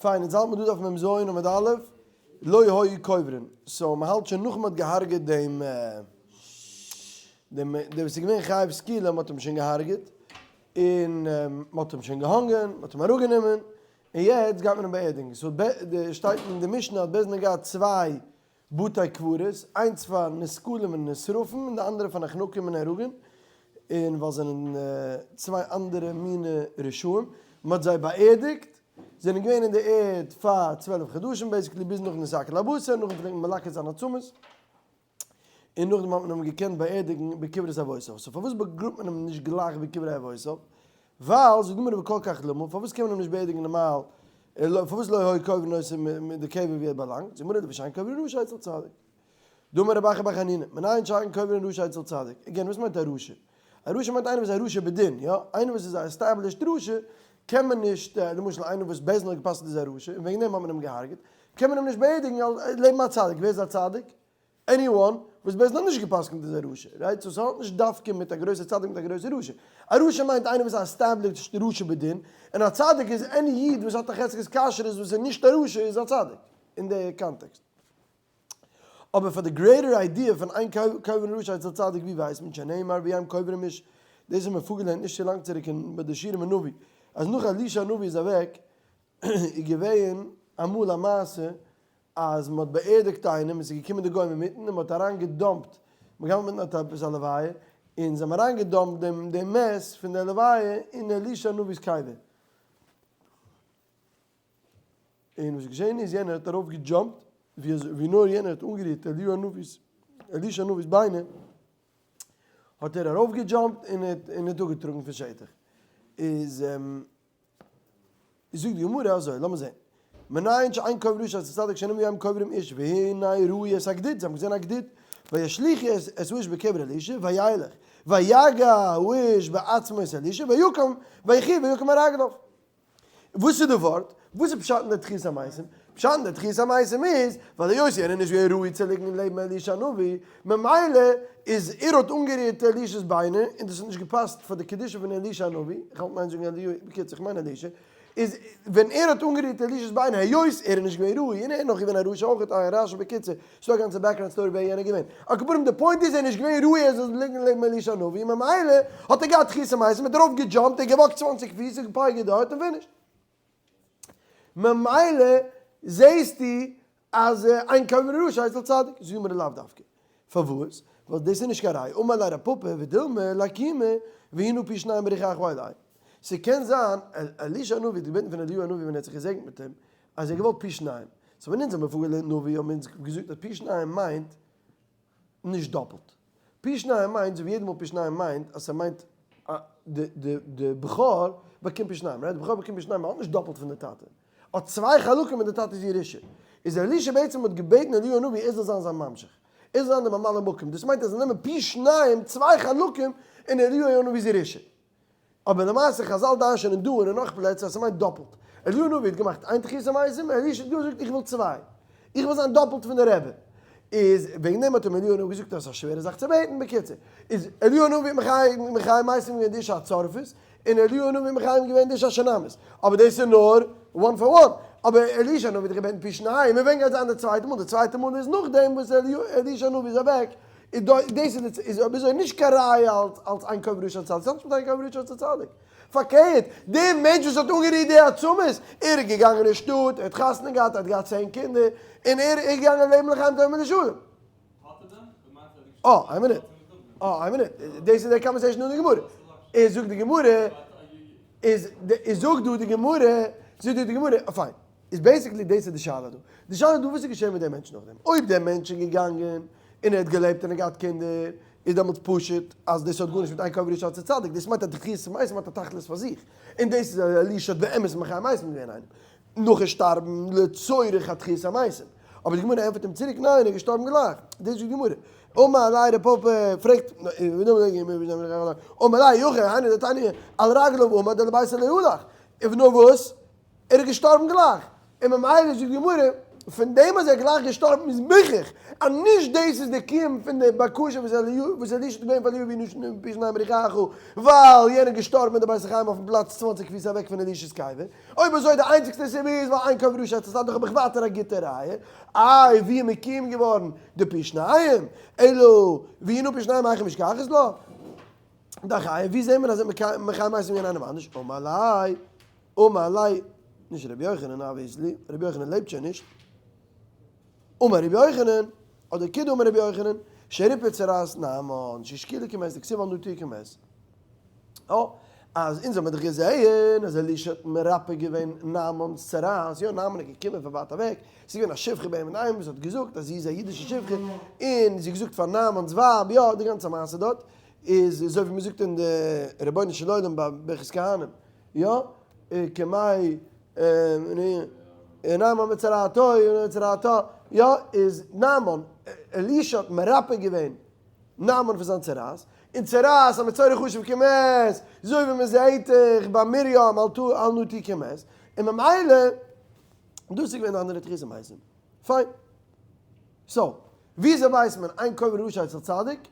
פיין, יעצט האלט מען דא דף מ ז עמוד א', לא היו קוברין, so מ'האלט שוין נאך מ'האט געהארגעט דעם דעם דער וואס איז געווען חייב סקילה, מ'האט אים שוין געהארגעט, און מ'האט אים שוין געהאנגען, מ'האט אים אראפגענומען, און יעצט גייט מען אים באערדיגן, so שטייט אין די משנה האט בית דין געהאט צוויי בתי קברות, איינס פאר נסקלים און נשרפים און די אנדערע פאר נחנקים און נהרגים, און ווייל זענען צוויי אנדערע מיני רשעים, מען האט זיי באערדיגט, זענען געווען אין די ערד פאר 12 חדשים basically ביז נאכן נסקל הבשר, נאכדעם פלעגט מען מלקט זיין עצמות, און נאכדעם האט מען אים געקענט באערדיגן בקברות אבותיו, so פארוואס באגראבט מען אים נישט גלייך בקברי אבותיו? ווייל, זאגט די גמרא וכל כך למה, פארוואס קען מען אים נישט באערדיגן נארמאל, פארוואס לא היו קוברין אותו מיט די קבר ווי ער באלאנגט, זאגט די גמרא לפי שאין קוברין רשע אצל צדיק. דאמר רבי אחא בר חנינא, מנין שאין קוברין רשע אצל צדיק? Again, וואס מיינט א רשע? א רשע מיינט איינער וואס איז א רשע בדין, יא? איינער וואס איז א established רשע קען מען נישט, למשל איינער וואס בית דין האט גע'פסק'נט איז א רשע און וועגן דעם האט מען אים געהארגעט, קען מען אים נישט באערדיגן לעבן א צדיק, ווער איז א צדיק? Anyone וואס בית דין האט נישט גע'פסק'נט איז א רשע, right? So ס'האט נישט דווקא מיט א גרויסע צדיק מיט א גרויסע רשע. א רשע מיינט איינער וואס איז א established רשע בדין, און א צדיק איז any איד וואס האט א חזקת כשרות וואס איז נישט א רשע איז א צדיק, אין די קאנטעקסט. אבער פאר די greater idea פון אין קוברין רשע אצל צדיק ווי ווייסט מען שנאמר והם קוברים איש, דאס האבן מיר פארגעלערנט נישט צו לאנג צוריק אין ביי די שיעורים אין נביא, אז נאך אלישע הנביא איז אוועק איז געווען אמאל א מעשה אז מען האט באערדיגט איינעם און ס'איז געקומען די גוים אינמיטן און מען האט אריין געדאמפט, מען געהאלטן מיטן האט עפעס א לוויה, און זיי האבן אריין געדאמפט דעם דעם מת פון די לוויה אין אלישע הנביא'ס קבר. און וואס איז געשען איז יענער האט ארויף געדזשאמפט, ווי אזוי ווי נאר יענער האט אנגערירט אליהו הנביא'ס אלישע הנביא'ס ביינער, האט ער ארויף געדזשאמפט און האט און האט אפגעטראגן פון שטח. איז. זאגט די גמרא אזוי, לאמיר זען, מנין שאין קוברין רשע אצל צדיק שנאמר והם קוברים איש והנה ראו את הגדוד, זיי האבן געזען א גדוד, וישליכו את האיש בקבר אלישע וילך, ויגע האיש בעצמות אלישע ויקם ויחי ויקם על רגליו. וואס איז די ווארט? וואס איז פשט אין די תחיית המתים? פשט אין די תחיית המתים איז, ווייל היות יענער איז נישט געווען ראוי צו ליגן לעבן אלישע הנביא, ממילא איז ער האט אנגערירט אלישע'ס ביינער, און דאס האט נישט געפאסט פאר די קדושה פון אלישע הנביא, איך האלט מיין זאגן אליהו, בקיצור איך מיין אלישע, איז ווען ער האט אנגערירט אלישע'ס ביינער, היות ער איז נישט געווען ראוי, און ער איז נאך געווען א רשע אויך, א רשע בקיצור, ס'דא א גאנצע background story ווער יענער איז געווען. על כל פנים די point איז ער איז נישט געווען ראוי ער זאל ליגן לעבן אלישע הנביא, ממילא האט ער געהאט תחיית המתים, האט ער ארויף געדזשאמפט, ער האט געוואקט 20 פיס, און געפייגערט דארט און finished. ממילא זעהסטו אז אין קוברין רשע אצל צדיק, זאגט די גמרא לאו דווקא. פארוואס? ווייל דאס איז נישט קיין ראיה, אמר ליה רב פפא ודילמא לאקומי והוא נא פי שניים ברוחך אלי. ס'קען זיין אלישע הנביא האט געבעטן פון אליהו הנביא ווען ער האט זיך געזעגנט מיט אים, אז ער האט געוואלט פי שניים. So ווען אונז האבן פארגעלערנט נביא האבן אונז געזאגט אז פי שניים מיינט נישט דאפלט. פי שניים מיינט אזוי ווי יעדע מאל פי שניים מיינט אז ס'מיינט די די די בכור באקומט פי שניים, right? די בכור באקומט פי שניים, מ'האט נישט דאפלט פון די טאטע. האט צוויי חלקים אין די טאטע'ס ירושה. איז אלישע בעצם האט געבעטן אליהו הנביא ער זאל זיין זיין ממשיך. ער זאל זיין די ממלא מקום. דאס מיינט אז זיי נעמען פי שניים, צוויי חלקים, אין אליהו הנביא'ס ירושה. אבער למעשה חזל דרש'ענען דא און אין נאך פלעצער אז ס'מיינט דאפלט. אליהו הנביא האט געמאכט איין תחיית המתים, אלישע האט געזאגט איך וויל צוויי. איך וויל זיין דאפלט פון די רבי. איז וועגן דעם האט אים אליהו הנביא געזאגט אז ס'איז א שווערע זאך צו בעטן. בקיצור, איז אליהו הנביא האט מחיה מתים געווען די אישה הצרפית, און אליהו הנביא האט מחיה געווען די אישה השונמית. אבער דאס איז נאר one for one. אבער אלישע הנביא האט געבעטן פי שניים, און ווען גייט זיין די צווייטע מאל? די צווייטע מאל איז נאכדעם וואס אלישע הנביא איז אוועק, איז דא, דאס איז איז אויב אזוי נישט קיין ראיה אלס אלס אין קוברין רשע אצל צדיק, ס'האט נישט מיט אין קוברין רשע אצל צדיק. פארקערט, דער מענטש וואס האט אנגערירט די עצמות, ער איז געגאנגען אין שטאט, ער האט חתונה געהאט, ער האט געהאט צען קינדער, און ער איז געגאנגען לעבן לחיים טובים ולשלום. אה, איין מינוט. אה, איין מינוט. דאס איז דער conversation דא אין די גמרא. איז זאגט די גמרא, איז איז זאגט דא די גמרא, זאגט דא די גמרא, אה פיין. איז basically דאס איז די שאלה דא. די שאלה איז דא וואס איז געשען מיט דעם מענטש נאכדעם. אויב דער מענטש איז געגאנגען און ער האט געלעבט און ער האט געהאט קינדער, איז דעמאלטס פשוט אז דאס האט גארנישט מיט אין קוברין רשע אצל צדיק, דאס מיינט אז די תחיית המתים האט א תכלית פאר זיך, און דאס איז אז אלישע האט באמת מחיה מתים געווען איינעם נאכן שטארבן לצורך התחיית המתים. אבער די גמרא ענטפערט אים צוריק ניין ער איז געשטארבן גלייך. דאס זאגט די גמרא. אמר ליה רב פפא פרעגט אמר ליה אי הכי היינו דתניא על רגליו עמד ולביתו לא הלך. און נאר וואס? ער איז געשטארבן גלייך, און ממילא זאגט די גמרא. פון דעם אז ער איז גלייך געשטארבן איז מוכח אז נישט דאס איז די קיום פון די בקשה וואס אלישע האט געבעטן פאר אליהו ויהי נא פי שניים ברוחך, ווייל יענער איז געשטארבן אין די בית החיים אויפן פלאץ 20 פיס אוועק פון אלישע'ס קבר. אויב אזוי די איינציגסטע סיבה איז ווייל אין קוברין רשע אצל צדיק האב איך ווייטער א גוטע ראיה. איי ווי איז מקוים געווארן די פי שניים? אלא ויהי נא פי שניים היכי משכחת לה? דאך איי ווי זעהן מיר אז מחיה מתים געווען איינעם אנדערש? אמר ליה אמר ליה, נישט רבי יוחנן obviously, רבי יוחנן לעבט שוין נישט. אמר רבי יוחנן, אדער כדאמר רבי יוחנן, שריפא צרעת נעמן, שהשקילו כמת, דכתיב אל נא תהי כמת. אה, אז אונז האבן מיר דאך געזעהן אז אלישע האט מרפא געווען נעמן'ס צרעת, יא נעמן איז געקומען פון ווייט אוועק, ס'איז געווען א שפחה ביי אים אינדערהיים וואס האט געזאגט אז זי איז א אידישע שפחה, און זי האט געזאגט פאר נעמן'ס ווייב, יא די גאנצע מעשה דארט איז אזוי ווי מ'זאגט אין די רבונו של עולם ביי ברכת כהנים, יא, כמאי נעמן בצרעתו, בצרעתו, יא, איז נעמן, אלישע האט מרפא געווען נעמן פון זיין צרעת, און צרעת המצורע חשוב כמת, אזוי ווי מען זעהט דאך ביי מרים אל נא תהי כמת, און ממילא דאס איז געווען די אנדערע תחיית המתים. פיין. so, וויאזוי ווייסט מען אין קוברין רשע אצל צדיק?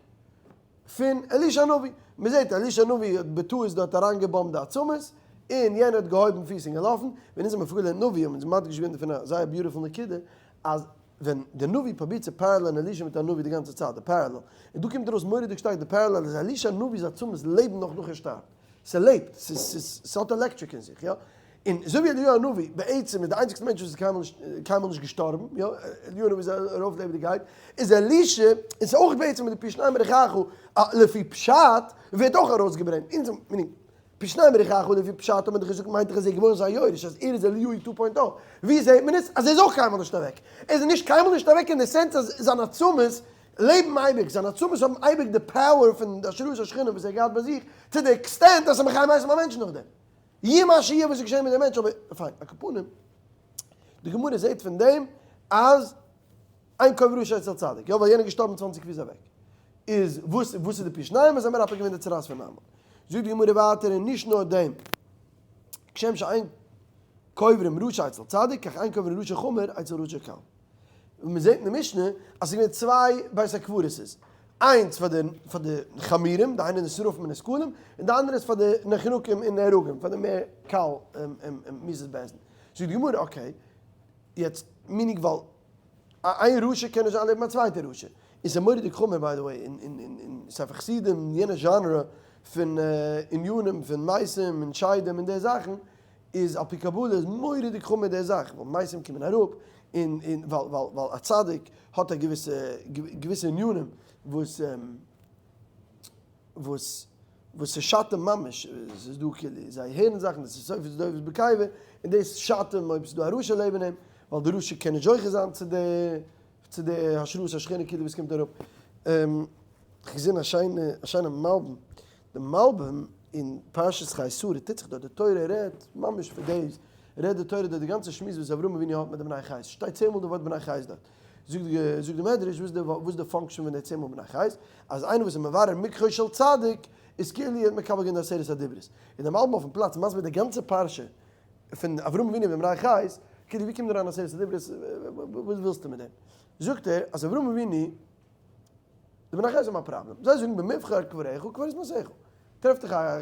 פון אלישע הנביא. מען זעהט אלישע הנביא האט בטעות דארט אריינגעבאמבט די עצמות, און יענער האט געהויבן פיס און געלאפן. ווען אונז האבן פארגעלערנט נביא האבן אונז מדגיש געווען דערפון א זייער beautiful נקודה, אז ווען די נביא פרובירט צו parallel ן אלישע מיט א נביא די גאנצע צייט, די parallel, און דא קומט ארויס מורא'דיג שטארק די parallel אז אלישע הנביא'ס עצמות לעבן נאך נאך ער שטארבט. ס'לעבט, ס'האט עלעקטריק אין זיך, יא. און אזוי ווי אליהו הנביא בעצם איז די איינציגסטע מענטש וואס איז קיינמאל נישט קיינמאל נישט געשטארבן, יא, אליהו הנביא איז ארויף לעבעדיגעהייט, איז אלישע, און ס'איז אויך בעצם מיט די פי שניים ברוחך, לפי פשט ווערט אויך ארויסגעברענגט, אונז, meaning, פי שניים ברוחך לפי פשט האט מען דאך געזאגט מיינט דאך אז ער איז געווארן זיין יורש אז ער איז אליהו two point o, ווי זעהט מען עס? אז ער איז אויך קיינמאל נישט אוועק, ער איז נישט קיינמאל נישט אוועק אין די sense אז זיין עצמות לעבן אייביג, זיינע עצמות האבן אייביג די power פון די השראת השכינה וואס ער האט געהאט ביי זיך, צו די extent אז ס'איז מחיה מתים א מענטש נאכדעם. יהיה מה שיהיה וואס איז געשען מיט דעם מענטש, אבער פיין, על כל פנים, די גמרא זעהט פון דעם אז אין קוברין רשע אצל צדיק, יא ווייל יענער איז געשטארבן 20 פיס אוועק, איז וואס וואס איז די פי שניים אז מרפא געווען די צרעת פון נעמן? זאגט די גמרא ווייטער און נישט נאר דעם, כשם שאין קוברין רשע אצל צדיק כך אין קוברין רשע חמור אצל רשע קל. און מען זעט אין די משנה אז ס'איז געווען צוויי בית הקברות'ס, איינס פאר די פאר די חמורים, דהיינו די שרפים און נסקלים, און די אנדערע איז פאר די נחנקים און נהרגים, פאר די מער קל מיתות בית דין. זאגט די גמרא, okay, יעצט meaning ווייל איין רשע קען נישט זיין לעבן א צווייטע רשע, און ס'איז מורא'דיג חמור by the way, אין ספר חסידים, אין יענע זשאנרא פון ענינים פון מתים און שדים און די זאכן, איז על פי קבלה איז מורא'דיג חמור די זאך, ווייל מתים קומען אראפ, און און ווייל ווייל ווייל א צדיק האט א געוויסע געוויסע ענינים וואס וואס וואס ס'שאדט אים ממש, ס'איז דא כאילו זיי הערן זאכן, דאס איז סוף איז דובס בקבר, און דאס שאדט אים אויב ס'איז דא א רשע לעבן אים, ווייל די רשע קען נישט זוכה זיין צו די צו די השראת השכינה כאילו וואס קומט אראפ. כ'האב געזען א שיינע א שיינע מלבים, די מלבים אין פרשת חיי שרה טוט זיך דארט, די תורה רעדט ממש פון דאס, רעדט די תורה דארט די גאנצע שמועס וואס אברהם אבינו האט מיט די בני חת, שטייט צען מאל די ווארט בני חת דארט, זאגט די זאגט די מדרש וואס די וואס די function פון די צען מאל בני חת, אז איינער וואס איז מברר מקחו של צדיק איז כאילו ער האט מקבל געווען די עשרת הדיברות, און די מלבים אויפן פלאץ מסביר די גאנצע פרשה פון אברהם אבינו מיט בני חת, כאילו ווי קומט אריין עשרת הדיברות, וואס ווילסטו מיט דעם? זאגט ער אז אברהם אבינו די בני חת האבן א פראבלעם, זיי זאגן במבחר קבריך קבור את מתיך, טרעף דיך א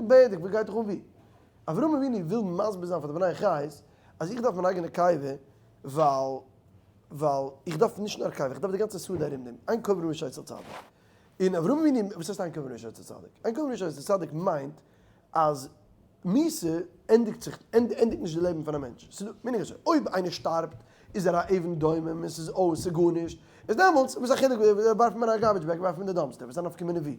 בארדיג וואס גייט דיך אן ווי. אברהם אבינו וויל מסביר זיין פאר די בני חת אז איך דארף מיין אייגענע קבר ווייל ווייל איך דארף נישט נאר קבר איך דארף די גאנצע שדה ארום דעם, אין קוברין רשע אצל צדיק. און אברהם אבינו, וואס הייסט אין קוברין רשע אצל צדיק? אין קוברין רשע אצל צדיק מיינט אז מיתה ענדיגט זיך, ענדיגט נישט די לעבן פון א מענטש. ס'איז דא, מיין איך אזוי, אויב איינער שטארבט איז ער א אבן דומם און ס'איז אויס, ס'איז גארנישט, איז דעמאלטס וואס א חילוק ווארף מען א garbage bag ווארף מען אין די dumpster, וואס איז א נפקא מינה ווי.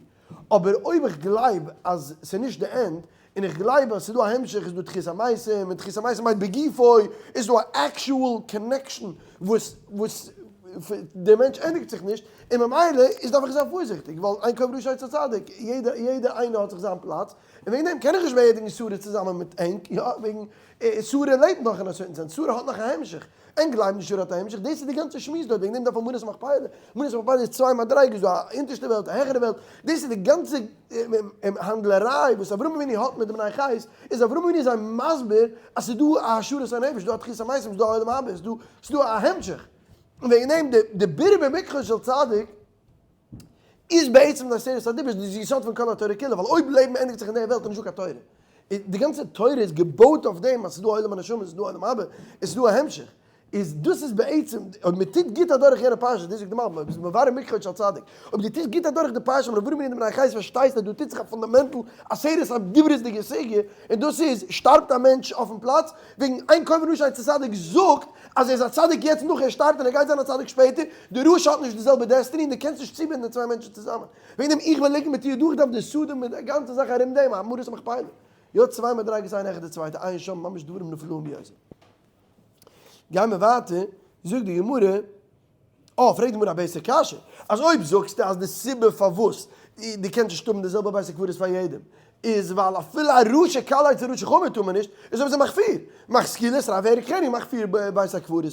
אבער אויב איך גלייב אז ס'איז נישט די end, און איך גלייב אז ס'איז דא א המשך, איז דא תחית המתים, און תחית המתים מיינט בגופו, איז דא א actual connection וואס וואס דער מענטש ענדיגט זיך נישט, און ממילא איז דארף איך זיין פארזיכטיג, ווייל אין קוברין רשע אצל צדיק, יעדער יעדער איינער האט זיך זיין פלאץ. און וועגן דעם קען איך נישט באערדיגן שרה צוזאמען מיט ענק, יא, וועגן שרה לעבט נאך אין א certain sense, שרה האט נאך א המשך, ענק גלייבן נישט שרה האט א המשך, דאס איז די גאנצע שמועס דארט, וועגן דעם דארף מען מערת המכפלה, מערת המכפלה איז צוויי מדריגות, דא א אונטערשטע וועלט, א העכערע וועלט, דאס איז די גאנצע האנדלעריי וואס אברהם אבינו האט מיט די בני חת, איז אברהם אבינו זיי מסביר אז ס'איז דא א השארת הנפש, ס'איז דא א תחית המתים, ס'איז דא א עולם הבא, ס'איז דא א המשך, און וועגן דעם די בירור במקחו של צדיק איז בעצם די עשרת הדיברות, די יסוד פון כל התורה כולה, ווייל אויב לעבן ענדיגט זיך אין דער וועלט איז נישטא קיין תורה. די גאנצע תורה איז געבויט אויף דעם אז ס'איז דא עולם הנשמות, ס'איז דא עולם הבא, עס איז דא א המשך. איז דאס איז בעצם, אויב מען טוט גוט אדורך יענע פרשה, דאס זאגט די מלבי"ם, אויב איז מברר מקחו של צדיק, אויב דו טוסט גוט אדורך די פרשה פון אברהם אבינו און די בני חת פארשטייסטו אז דא טוט זיך א fundamental עשרת הדיברות'דיגע סוגיא, און דאס איז, שטארבט א מענטש אויפן פלאץ, וועגן אין קוברין רשע אצל צדיק זאגט אז ער איז א צדיק יעצט נאך ער שטארבט און ער גייט זיין א צדיק שפעטער, די רשע האט נישט די זעלבע destiny און דו קענסט נישט צובינדן די צוויי מענטשן צוזאמען. וועגן דעם איך וויל ליגן מיט איר דא, איך דארף די סעודה מיט די גאנצע זאך ארום דעם, א מערת המכפלה. יא צוויי מדריגות איינע העכער די צווייטע, עיין שם ממש דברים נפלאים ביותר. גייען מיר ווייטער, זאגט די גמרא, אה, פרעגט די גמרא א בעסער קשיא, אז אויב זאגסטו אז די סיבה פארוואס דו קענסט נישט האבן די זעלבע בית הקברות פאר יעדעם, איז ווייל אפילו א רשע קל אצל רשע חמור טאר מען נישט, איז אויב אזוי מאך פיר, מאך סקילה, שרף הרג חרי, מאך פיר בית הקברות.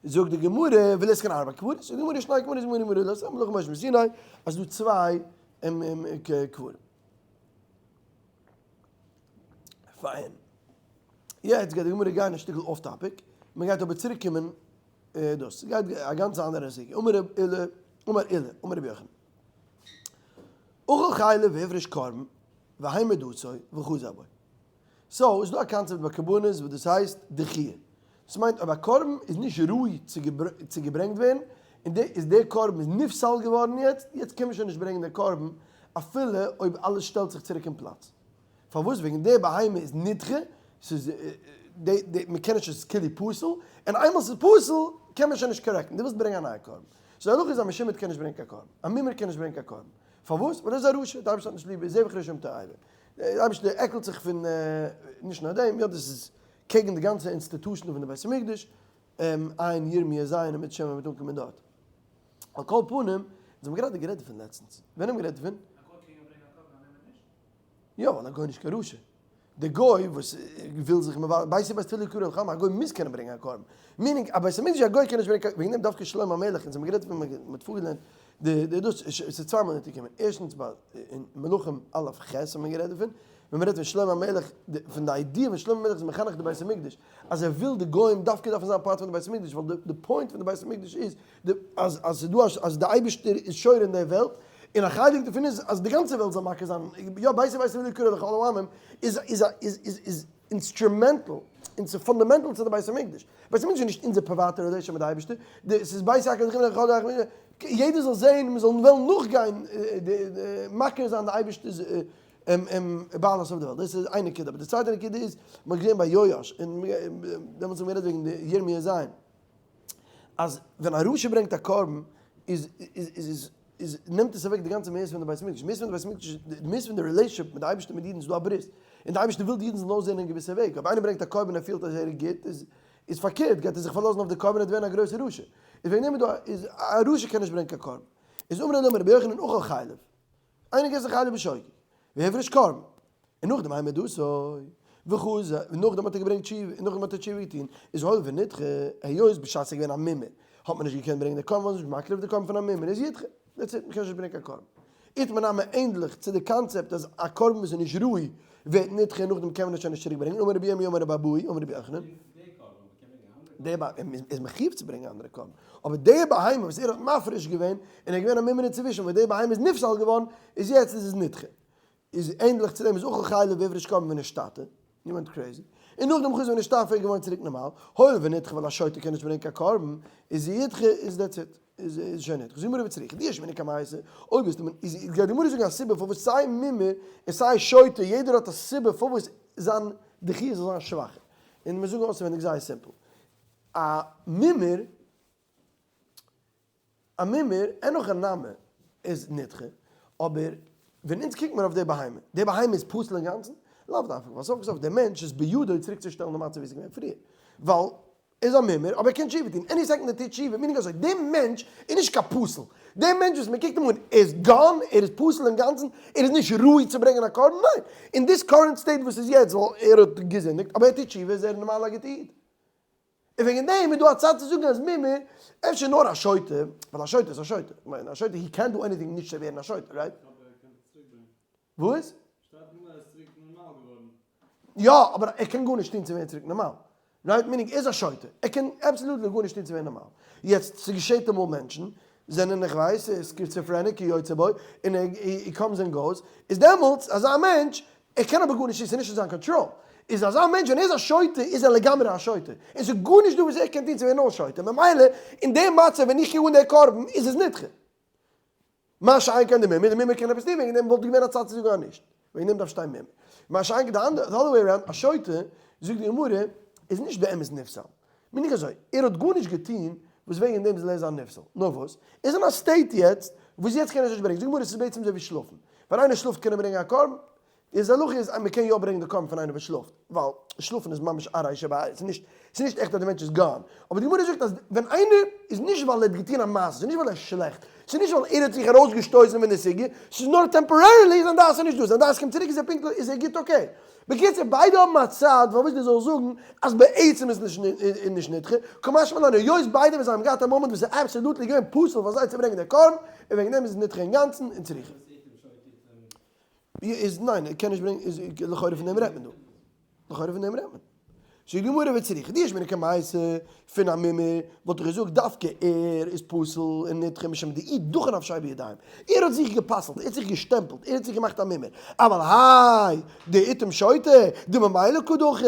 זאגט די גמרא, וליתקן ארבע קברות, זאגט די גמרא, שני קברות גמורים וראוי לעשות, הלכה משה מסיני, אז דא צוויי קברים. פיין. יעצט גייט די גמרא גיין א שטיקל off topic, מען גייט אבער צוריק קומען דאס גייט א גאנץ אנדערע סוגיא, אמר רב עולא, אמר עולא, אמר רבי יוחנן, אכל חלב והפריש קרבן והמיר דתו וחזר בו. so איז דא א קאנצעפט ביי קרבנות וואס דאס הייסט דחיה. דאס מיינט אויב א קרבן איז נישט ראוי צו געברענגט ווערן, און די איז דער קרבן איז נפסל געווארן יעצט, יעצט קען מען שוין נישט ברענגען דער קרבן אפילו אויב אלעס שטעלט זיך צוריק אין פלאץ. פארוואס? וועגן די בהמה איז נדחה, ס'איז די די מ'קען נישט עס איז כאילו פסול, און איינמאל ס'איז פסול קען מען שוין נישט correct ן, דו ווילסט ברענגען א נייע קרבן. so די הלכה איז א משומד קען נישט ברענגען קיין קרבן, א מומר קען נישט ברענגען קיין קרבן. פארוואס? ווייל דאס איז א רשע, די אייבערשטער האט נישט ליב, זבח רשעים תועבה. די אייבערשטער עקלט זיך פון נישט נאר דעם, יא דאס איז קעגן די גאנצע institution פון די בית המקדש, עיין ירמיה ז' און מיט שם וועט אנקומען דארט. על כל פנים, אונז האבן גראדע גערעדט דערפון לעצטנס. ווען האבן מיר גערעדט דערפון? א גוי קען יא ברענגען א קרבן א מומר נישט? יא, ווייל א גוי איז נישט קיין רשע. די גוי וואס וויל זיך מבטל, ביתי בית תפילה יקרא לכל העמים, א גוי מוז קענען ברענגען א קרבן. meaning א בית המקדש א גוי קען נישט ברענגען קיין, וועגן דעם דווקא שלמה המלך, אונז האבן גערעדט פון, מען האט פארגעלערנט די די דאס, עס איז צוויי מאל אונטערגעקומען, ערשטנס ביי אין מלכים א' ח' האט מען גערעדט דערפון, ווען מען רעדט פון שלמה המלך, פון די idea ווען שלמה המלך איז מחנך די בית המקדש, אז ער וויל די גוים דווקא דארפן זיין part פון די בית המקדש, ווייל די point פון די בית המקדש איז אז אז ס'איז דא אז די אייבערשטער איז שורה אין די וועלט, און א חלק דערפון איז אז די גאנצע וועלט זאל מכיר זיין, יא ביתי בית תפילה יקרא לכל העמים איז איז איז איז איז instrumental און ס'איז fundamental צו די בית המקדש. בית המקדש איז נישט אונזער פריוואטע relation מיט די אייבערשטער, די ס'איז בית יעקב זכרון לכל העמים, יעדער זאל זען, מ'זאל וועלן נאכגיין מכיר זיין די אייבערשטער'ס בעלות אויף די וועלט. דאס איז איין נקודה. אבער די צווייטע נקודה איז, מ'האט געזען ביי יואש, און דעמאלטס האבן מיר גערעדט וועגן די ירמיה ז', אז ווען א רשע ברענגט א קרבן איז איז איז איז נעמט עס אוועק די גאנצע מהות פון די בית המקדש, מהות פון די בית המקדש, די מהות פון די relationship מיט די אייבערשטער מיט אידן איז דא א ברית, און די אייבערשטער וויל די אידן זאלן אויסזען אין געוויסע וועג, אויב איינער ברענגט א קרבן און ער פילט אז ער איז גוט, איז איז פארקערט גייט ער זיך פארלאזן אויף די קרבן ער וועט ווערן א גרויסע רשע, איז וועגן דעם איז דא איז א רשע קען נישט ברענגען קיין קרבן, איז אמר עולא אמר רבי יוחנן אכל חלב, איינער געסט זיך חלב בשוגג, והפריש קרבן, און נאכדעם המיר דתו, וחזר, און נאכדעם האט ער געברענגט תשובה, און נאכדעם האט ער תשובה געטון, איז הואיל ונדחה, היות בשעת ס'איז געווען א מומר, האט מען נישט געקענט ברענגען די קרבן, ווייל מ'איז נישט מקריב די קרבן פון א מומר, איז ידחה, that's it, מ'קען נישט ברענגען קיין קרבן. איתמר נמי ענדליך צו די קאנצעפט אז א קרבן וואס איז נישט ראוי ווערט נדחה און נאכדעם קען מען עס שוין נישט צוריק ברענגען, אמר רבי ירמי' אמר רבי אבהו אמר רבי יוחנן, דער בהמה איז מחיוב צו ברענגען אנדערע קרבן, אבער דער בהמה וואס ער האט מפריש געווען און ער איז געווען א מומר אינצווישן וואס דער בהמה איז נפסל געווארן, איז יעצט איז עס נדחה. איז ענדליך צו דעם איז אכל חלב והפריש קרבן ונשתטה, he went crazy, און נאכדעם חזר ונשתפה איז געווארן צוריק נארמאל, הואיל ונדחה ווייל א שוטה קען נישט ברענגען קיין קרבן, איז ידחה איז that's it, איז שוין נדחה. זאגט גמרא וצריכא דאי אשמעינן קמייתא, אויב ביסטו מ איז גייט די גמרא זאגן א סיבה פארוואס סיי מומר און סיי שוטה יעדער האט א סיבה פארוואס זיין דחיה זאל זיין שוואכער, און מיר זאגן אויסענווענדיג זייער simple, א מומר א מומר, אין הכי נמי, איז נדחה, אבער ווען אונז קוקט מיר אויף די בהמה, די בהמה איז פסול אינגאנצן? לאו דווקא, ווייל סוף כל סוף דער מענטש איז בידו צוריקצושטעלן די מצב ווי עס איז געווען פריער, ווייל. ער איז א מומר, אבער ער קען תשובה טון, any second ער טוט תשובה, meaning אזוי, דער מענטש איז נישט קיין פסול, דער מענטש וואס מען קוקט אים אן, ער איז gone, ער איז פסול אינגאנצן, ער איז נישט ראוי צו ברענגען א קרבן, ניין, אין this current state וואס איז יעצט, ווייל ער האט געזינדיגט, אבער ער טוט תשובה איז ער נארמאל א גוטע איד. און וועגן דעם איז דא א צד צו זאגן אז מומר, אפשר נאר א שוטה, ווייל א שוטה איז א שוטה, כ'מיין א שוטה he can't do anything נישט צו ווערן א שוטה, right? אבער ער קען זיך צוריק ברענגען. וואס? שטייט נאר ער איז צוריק נארמאל געווארן. יא, אבער ער קען גארנישט טון צו ווערן צוריק נארמאל. right? meaning ער איז א שוטה. ער קען absolutely גארנישט טון צו ווערן נארמאל. יעצט, ס'געשעט אמאל מענטשן זענען איך ווייס schizophrenic כיוצא בו, און he comes and goes, איז דעמאלטס אזא מענטש, ער קען אבער גארנישט טון, ס'איז נישט אין זיין קאנטראל. איז אזא מענטש ווען ער איז א שוטה איז ער לגמרי א שוטה. און ס'איז גארנישט דא וואס ער קען טון צו ווערן אויס שוטה. ממילא אין די מצב ווען איך קוק אן די קרבן איז עס נדחה. מה שאין כן די מומר, די מומר קען עפעס טון, וועגן דעם וואלט געווען א צד צו זאגן אז נישט, וועגן דעם דארף שטיין מומר. מה שאין כן די אנדערע, the other way around, א שוטה, זאגט די גמרא, איז נישט באמת נפסל. meaning אזוי, ער האט גארנישט געטון וואס וועגן דעם זאל ער זיין נפסל. נאר וואס, ער איז אין א state יעצט וואס יעצט קען ער עס נישט ברענגען. זאגט די גמרא, עס איז בעצם אזוי ווי שלאפן. ווען איינער שלאפט קען ער ברענגען א קרבן, איז הלכה איז אז מ'קען יא ברענגען די קרבן פון איינער וואס שלאפט, ווייל שלאפן איז ממש עראי שבעראי, ס'איז נישט ס'איז נישט עכט אז די מענטש איז gone, אבער די גמרא זאגט אז ווען איינער איז נישט ווייל ער האט געטון א מעשה, ס'איז נישט ווייל ער איז שלעכט, ס'איז נישט ווייל ער האט זיך ארויסגעשטויסן פון די סוגיא, ס'איז נאר temporarily זיין דעת איז נישט דא, זיין דעת קומט צוריק איז ער פונקטליך איז ער גוט okay. בקיצור ביידע האבן א צד פארוואס דו זאלסט זאגן אז בעצם איז נישט נישט נדחה, קא משמע לן היות ביידע ווען זיי האבן געהאט א מאמענט וואס איז absolutely געווען פסול פאר זיי צו ברענגען די קרבן, און וועגן דעם איז עס נדחה אינגאנצן און צריכה. איז ניין ער קען נישט ברענגען איז לכאורה פון דעם רעדט מען דא לכאורה פון דעם רעדט מען זאגט די גמרא וצריכא דאי אשמעינן קמייתא פון א מומר וואלט איך געזאגט דווקא ער איז פסול און נדחה משום דאיהו דחי נפשיה בידיים ער האט זיך גע'פסל'ט ער האט זיך געשטעמפלט ער האט זיך געמאכט א מומר אבל האי דאיתים שוטה דממילא קא דחי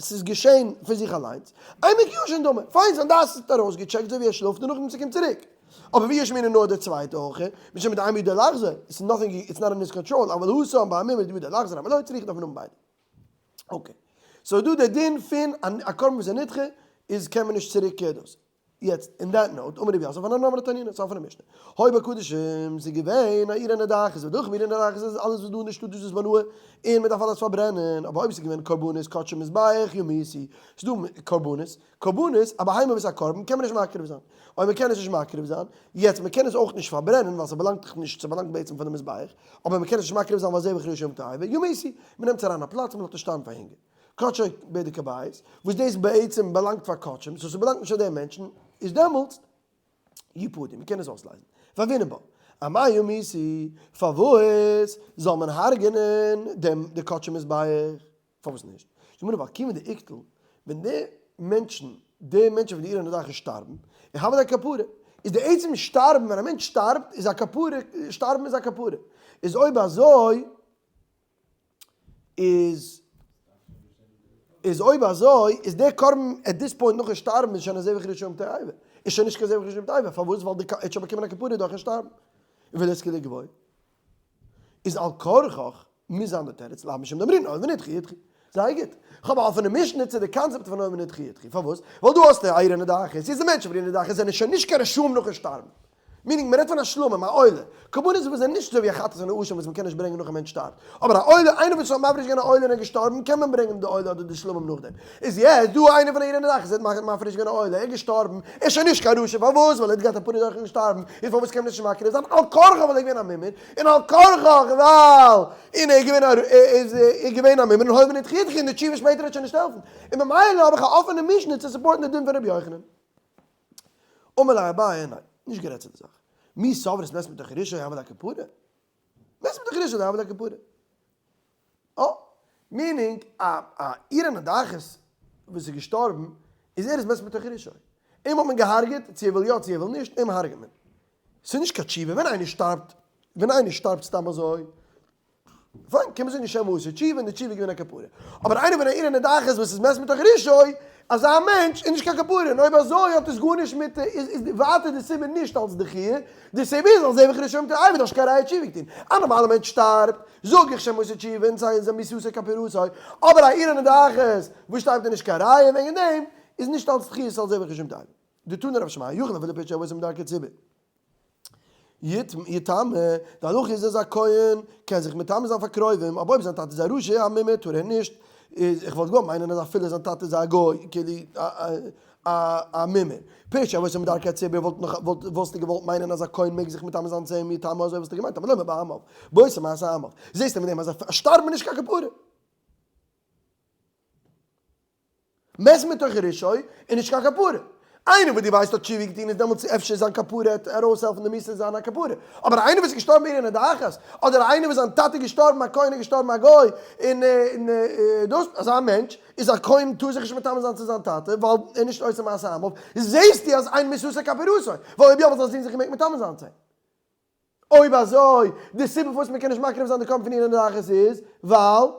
ס'איז געשען פון זיך אליינס אימא כי ישן דמי פיין זיין דעת איז ארויסגעטשעקט אזוי ווי ער שלאפט און נאכדעם ס'קומט צוריק. אבער ואי אשמעינן נאר די צווייטע הכא, משום דאין בידו לחזור, it's nothing it's not in his control, אבל התם ביי א מומר דבידו לחזור נמי לא צריכא דארף מען האבן ביידע. okay. so דא די דין פון א קרבן וואס איז נדחה איז קען מען נישט צוריק דאס. יעצט אין that note, אמר רב יוסף אנן אמרי תנינא, סוף פונעם משנה. היו בקדשים, ס'איז געווען א עיר הנדחת, ודחו בעיר הנדחת איז אלעס וואס דא אין די שטאט איז דאס בהנאה, און מען דארף אלעס פארברענען, אבער אויב ס'איז געווען קרבנות קדשי מזבח ימותו, ס'איז דא קרבנות, קרבנות, א בהמה וואס איז א קרבן קען מען נישט מקריב זיין, אויב מען קען עס נישט מקריב זיין, יעצט מען קען עס אויך נישט פארברענען ווייל ס'באלאנגט דאך נישט, ס'באלאנגט בעצם פאר די מזבח, אבער מען קען עס נישט מקריב זיין ווייל זבח רשעים תועבה, ימותו, מען נעמט עס אריין א פלאץ מען לאזט עס שטיין פאר הונגער. קדשו בדק הבית, וואס דאס בעצם באלאנגט פאר קדשים, so ס'באלאנגט נישט פאר די מענטשן, איז דעמאלטס יפדו, מען קען עס אויסלייזן. והוינן בה, אמאי ימותו, פארוואס זאל מען הרג'נען דעם די קדשי מזבח? פארוואס נישט? זאגט גמרא ווייל כיוון דאיקטול, ווען די מענטשן, די מענטשן פון די עיר הנידחת שטארבן, איז הוה ליה כפרה, איז די עצם שטארבן, ווען א מענטש שטארבט איז א כפרה, שטארבן איז א כפרה, איז אויב אזוי איז, איז אויב אזוי איז דער קרבן at this point נאכן שטארבן איז שוין א זבח רשעים תועבה, איז שוין נישט קיין זבח רשעים תועבה, פארוואס? ווייל די ער האט שוין באקומען א כפרה דורכן שטארבן, און וליזכי לגבוה איז על כרחך מוז זיין די תירוץ לאו משום דאמרינן הואיל ונדחו ידחו. זייער גוט. כ'האב א אפענע משנה צו די קאנצעפט פון הואיל ונדחו ידחו. פארוואס? ווייל דא האסטו א עיר הנידחת. יעצט די מענטשן פון עיר הנידחת זענען שוין נישט קיין רשעים נאכן שטארבן. meaning מ'רעדט פון א שלמים, א עולה. קרבנות וואס זענען נישט אזוי ווי א חטאת און א אשם וואס מ'קען נישט ברענגען נאך א מענטש שטארבט. אבער א עולה, איינער וואס האט מפריש געווען א עולה און ער איז געשטארבן, קען מען ברענגען די עולה אדער די שלמים נאכדעם. איז יעצט דא איינער פון א עיר הנידחת האט מפריש געווען א עולה, ער איז געשטארבן, ער איז שוין נישט קיין רשע, פארוואס? ווייל ער האט געהאט א פנים דורכן שטארבן, איז פארוואס קען מען נישט מקריב זיין? על כרחך ווייל ער איז געווען א מומר, און על כרחך ווייל און ער איז געווען א איז ער געווען א מומר און הואיל ונדחו ידחו און די תשובה שפעטער וועט שוין נישט העלפן, און ממילא האב איך א אפענע משנה צו support ן די דין פון רבי יוחנן. אמר ליה אביי, ניין, נישט גערעדט צו די זאך. מי סברת מת מתוך רשעו הוה ליה כפרה? מת מתוך רשעו לא הוה ליה כפרה. אה, meaning א א עיר הנידחת וואס איז געשטארבן איז ער איז מת מתוך רשעו. אים האט מען געהארגעט, צו ער וויל יא צו ער וויל נישט, אים הארגעט מען. ס'איז נישט קיין תשובה, ווען איינער שטארבט, ווען איינער שטארבט סתם אזוי, פיין, קען מען זאגן שמא עשה תשובה און די תשובה איז געווען א כפרה. אבער איינער פון א עיר הנידחת וואס איז מת מתוך רשעו, אזא מענטש איז נישט קיין כפרה, און אויב אזוי האט עס גארנישט מיט, איז איז ווייטער די סיבה נישט אלס דחיה, די סיבה איז אלס זבח רשעים תועבה, דאס קיין ראיה תשובה געטון. א נארמאלע מענטש שטארבט, זאג איך שמא עשה תשובה און סיי איז מיתתו כפרתו, אבער א עיר הנידחת וואס שטארבט איז נישט קיין ראיה וועגן דעם, איז נישט אלס דחיה ס'אלס זבח רשעים תועבה. דתני רב שמעיה יכול אפילו פשעי אבות מדרכי ציבור. יטמא, די הלכה איז אז א כהן קען זיך מטמא זיין פאר קרובים, אבער אויב זיין טאטע איז א רשע א מומר טאר ער נישט. איז איך וואלט געוואלט מיינען אז אפילו זיין טאטע איז א גוי, כאילו א מומר. פירוש אבות מדרכי הציבור וואלט נאך וואלט וואלסטו געוואלט מיינען אז א כהן מעג זיך מטמא זיין צו אים יטמא אזוי וואלסטו געמיינט אבער למה בעמיו בעושה מעשה עמיו זעסטו מיט דעם אז שטארבן איז נישט קיין כפרה. מת מתוך רשעו איז נישט קיין כפרה. איינער וואס דו ווייסט האט תשובה געטון איז דעמאלטס אפשר זיין כפרה העט ארויסהעלפן די מיתה זיין א כפרה. אבער איינער וואס איז געשטארבן בעיר הנדחת, אדער איינער וואס זיין טאטע איז געשטארבן א כהן איז געשטארבן א גוי, און דאס אזא מענטש איז א כהן טאר זיך נישט מטמא זיין צו זיין טאטע ווייל ער איז נישט עושה מעשה עמיו, זעסטו אז אין מיתתו כפרתו, ווייל אויב יא וואלט זיין זון זיך געמעגט מטמא זיין צו אים. אויב אזוי, די סיבה פארוואס מען קען נישט מקריב זיין די קרבן פון עיר הנדחת איז ווייל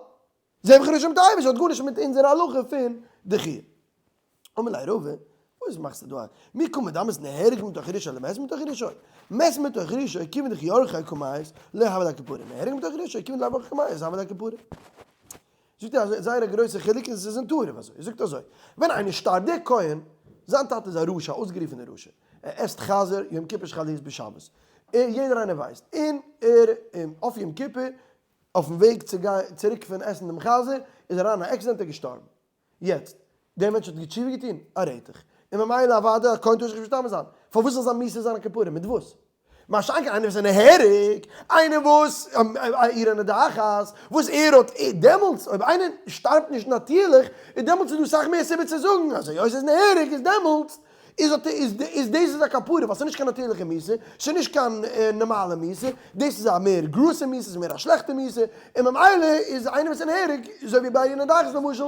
זבח רשעים תועבה, ס'האט גארנישט מיט אונזער הלכה פון דחיה. אמר ליה רבא, וואס מאכסטו דא א מי קא מדמית נהרג מתוך רשעו למת מתוך רשעו? מת מתוך רשעו כיוון דכי אורחיה קמיית לא הוה ליה כפרה, נהרג מתוך רשעו כיוון דלאו אורחיה קמיית הוה ליה כפרה. זאגט ער אזוי, זייער א גרויסע חילוק און ס'איז אין טהרה אזוי, ער זאגט אזוי, ווען איינער שטארבט, דער כהן, זיין טאטע איז א רשע, א אויסגערופענער רשע, ער עסט חזיר יום כיפור שחל להיות בשבת, ער, יעדער איינער ווייסט, און ער, אויף יום כיפור, אויפן וועג צו גיין צוריק פון עסן דעם חזיר, איז אריין אין א accident און געשטארבן. יעצט, דער מענטש האט תשובה געטון? א רעטעך. און ממילא אוודאי א כהן טאר זיך נישט מטמא זיין. פארוואס זאל זיין מיתה זיין א כפרה? מיט וואס? מה שאין כן איינער וואס איז נהרג, איינער וואס עיר הנדחת, וואס ער האט דעמאלטס, אויב איינער שטארבט נישט נאטירליך, איז דעמאלטס איז דא סאך מער סיבה צו זאגן אז היות ער איז נהרג איז דעמאלטס איז האט איז איז דאס איז א כפרה ווייל ס'איז נישט קיין נאטירליכע מיתה, ס'איז נישט קיין נארמאלע מיתה, דאס איז א מער גרויסע מיתה, ס'איז מער א שלעכטע מיתה, און ממילא איז איינער וואס איז נהרג, אזוי ווי ביי עיר הנדחת למשל,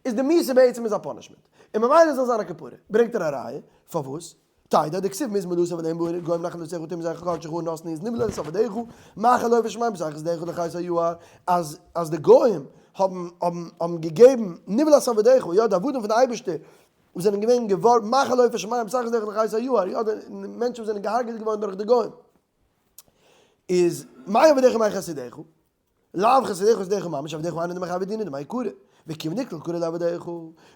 איז די מיתה בעצם איז א punishment, און ממילא זאל זיין א כפרה, ברענגט ער א ראיה, פארוואס? תדע דכתיב מזמור לתיו אלהים באר גוים נחלתך ותהום זרעך קדשך נתנו איז נבלע את עבדיך מאכל לעוף השמים בתחת ידיך לחית היער, אז אז די גוים האבן האבן האבן געגעבן נבלע את עבדיך, יא די עבדים פון די אייבערשטער וואס זענען געווען געווארן מאכל לעוף השמים בתחת ידיך לחית היער, יא די מענטשן וואס זענען געהארגעט געווארן דורך די גוים, איז מאי עבדיך מאי חסידיך? לאו חסידיך חסידיך ממש עבדיך אינן דמחייבי דינא דמעיקרא, וכיוון דאיקלט קרי לעבדיך.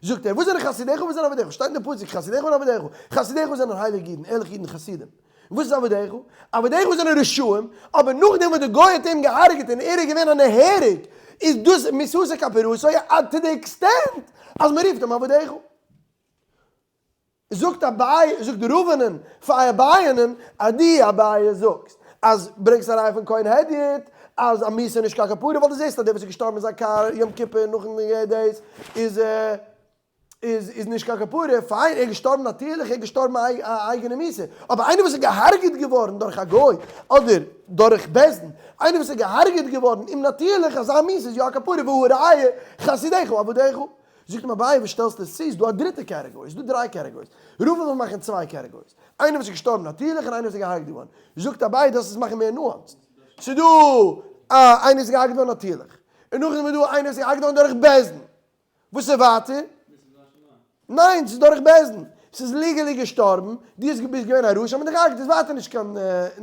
זאגט ער, וואס זענען חסידיך און וואס זענען עבדיך? שטייט אין די פסוק חסידיך און עבדיך. חסידיך זענען הייליגע אידן, ערליכע אידן, חסידים. און וואס איז עבדיך? עבדיך זענען רשעים, אבער נאכדעם וואס די גוי האט אים געהארגעט און ער איז געווען א נהרג, איז דאס מיתתו כפרתו עד to the extent אז מען רופט אים עבדיך. זאגט אביי, זאגט רבינ'ען פאר אביי'נען, אז דו אביי זאגסט אז ברענגסט א ראיה פון כהן הדיוט אז א מיתה איז נישט קיין כפרה ווייל דו זעסט אז דער וואס איז געשטארבן אין זיין קאר יום כיפור נאכן דאס איז איז איז נישט קיין כפרה, פיין ער איז געשטארבן נאטירליך ער איז געשטארבן א אייגענע מיתה, אבער איינער וואס איז געהארגעט געווארן דורך א גוי אדער דורך בית דין, איינער וואס איז געהארגעט געווארן אומנאטירליך אזא מיתה איז יא א כפרה והא ראיה חסידיך עבדיך. זאגט אים אביי וואס שטעלסטו עס צו, איז דא א דריטע category, איז דא דריי categories, רבא וויל מאכן צוויי categories, איינער וואס איז געשטארבן נאטירליך און איינער וואס איז געהארגעט געווארן, זאגט אביי דאס איז מאכן מער nuanced, ס'איז דא א איינער וואס איז געהארגעט געווארן נאטירליך, און נאכדעם איז דא איינער וואס איז געהארגעט געווארן דורך בית דין, וואס איז ווייטער? ניין ס'איז דורך בית דין, ס'איז legally געשטארבן, דו האסט ביסט געווען א רשע האט מען דיך געהארגעט, איז ווייטער נישט קיין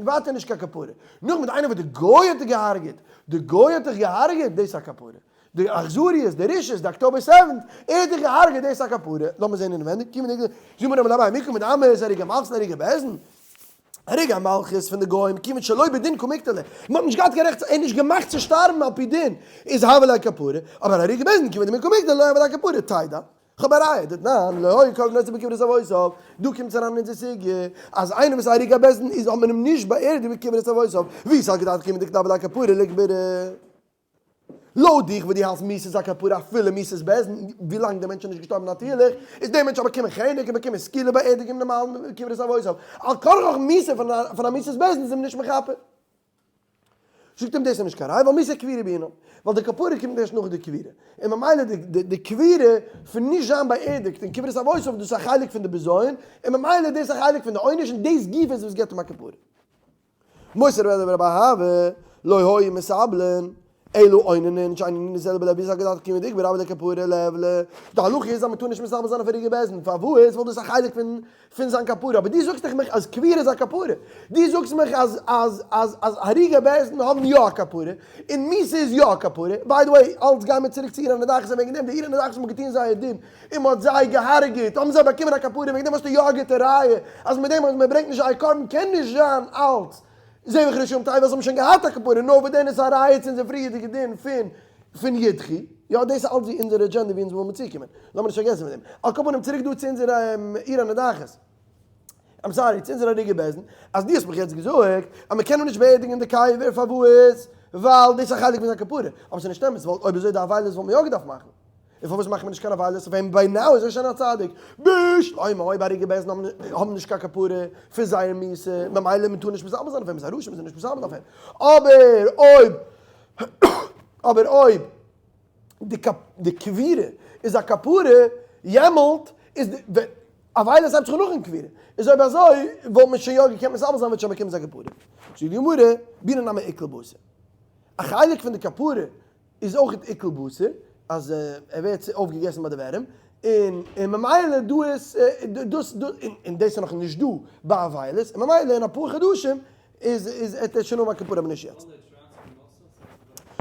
ווייטער נישט קיין כפרה, נאכדעם איז דא איינער וואס די גוי האט דיך געהארגעט, די גוי האט דיך געהארגעט, דאס איז א כפרה. די אכזריות, די רשעות, די October seventh, ער האט דיך געהארגעט, דאס איז א כפרה, לאמיר זען אינעווענדיג, קומען די זאג מיר אבער מי קומט עם איז הריגה מלכות און הריגה בית דין, הריגה מלכות פון די גוים קומט שלא בדין קמקטליה, מען האט נישט געהאט קיין רעכט, ער איז נישט געמאכט צו שטארבן על פי דין, איז הוה ליה כפרה, אבער הריגה בית דין קומט דמי קמקטליה לא הוה ליה כפרה, תדע. כ'האב א ראיה, דתנן, לא היה קרבנותיו בקברות אבותיו, דא קומט אריין אונזער סוגיא, אז איינער וואס איז א הרוג בית דין איז האט מען אים נישט באערדיגט בקברות אבותיו, ווי ס'האט געדארפט קומען די כתב לכפרה לקבורה. לויט דיך וואס דו האלסט מיתה איז א כפרה אפילו מיתת בית דין, ווילאנג דער מענטש איז נישט געשטארבן נאטירליך, איז דער מענטש האט באקומען חנק און באקומען סקילה באערדיגונג נארמאל בקברות אבותיו, על כרחך מיתה פון א מיתת בית דין איז אים נישט מכפר. זאגט אים דאס איז נישט קיין ראיה ווייל מיתה קבורה בעינן, ווייל די כפרה קומט ערשט נאך די קבורה, און ממילא די קבורה פון נישט זיין באערדיגט אין קברות אבותיו דאס איז א חלק פון די בזיון, און ממילא דאס איז א חלק פון די עונש און דאס גופא איז וואס געבט אים א כפרה. מוסר רבי אדער רבי אהבה, לא היו מתאבלין, אלא אוננין, שאין אוננות אלא בלב ישחק גדלת קימא דיקבא רבי לכפרה לעוולה. די הלכה איז אז מען טאר נישט מתאבל זיין אויף הריגה בית דין, פארוואס? ווייל דאס איז א חלק פון פון זיין כפרה, אבער דו זאגסט דאך מיך אז קבורה איז א כפרה, דו זאגסט מיך אז אז אז אז הריגה בית דין האבן יא א כפרה, און מיתה איז יא א כפרה, by the way, אלץ גייען מיר צוריק צו עיר הנדחת און וועגן דעם די עיר הנדחת האבן געטון זייער דין, און מען האט זיי געהארגעט, האבן זיי באקומען א כפרה, וועגן דעם האסטו יא א גוטע ראיה אז מיט דעם אז מען ברענגט נישט זייער קרבן קען נישט זיין אלץ זבח רשעים תועבה, זיי האבן שוין געהאט א כפרה, נאר וואס דען איז א ראיה צו אונזער פריערדיגע דין פון. פון ידחי, יא דאס איז אלץ ווי אונזער agenda ווי אונז ווילן מיר צוקומען, לאמיר נישט פארגעסן פון דעם. על כל פנים צוריק דא צו אונזער עיר הנידחת, I'm sorry, צו אונזער הרוגי בית דין, אז דו האסט מיך יעצט געזאגט אז מען קען אים נישט באערדיגן אין די קבר פארוואס? ווייל דאס איז א חלק פון זיין כפרה, אבער ס'איז נישט אמת, ווייל אויב אזוי די אבילות וואלט מען יא געדארפט מאכן. און פארוואס מאכט מען נישט קיין אבילות אויף אים? by now איז ער שוין א צדיק. בשלמא אויב הרוגי בית דין האבן נישט קיין כפרה פון זייער מיתה, ממילא מען טאר נישט מתאבל זיין אויף אים, איז א רשע מען זאל נישט מתאבל אויף אים. אבער אויב אבער אויב די קבירה איז א כפרה, יעמאלט איז די אבילות הייבט זיך אן נאכן קבירה, איז אויב אזוי וואלט מען שוין יא געקענט מתאבל זיין וועט שוין באקומען זיין כפרה. זאגט די גמרא, בינה נמי עיקול בשר. א חלק פון די כפרה איז אויך עיקול בשר, אז ער ווערט אויפגעגעסן ביי די ווערים, און און ממילא דא איז דאס און דאס איז נאך נישט דא ביי אבילות, און ממילא אין אפאר חדשים איז איז עט ער שוין האבן א כפרה אבער נישט יעצט.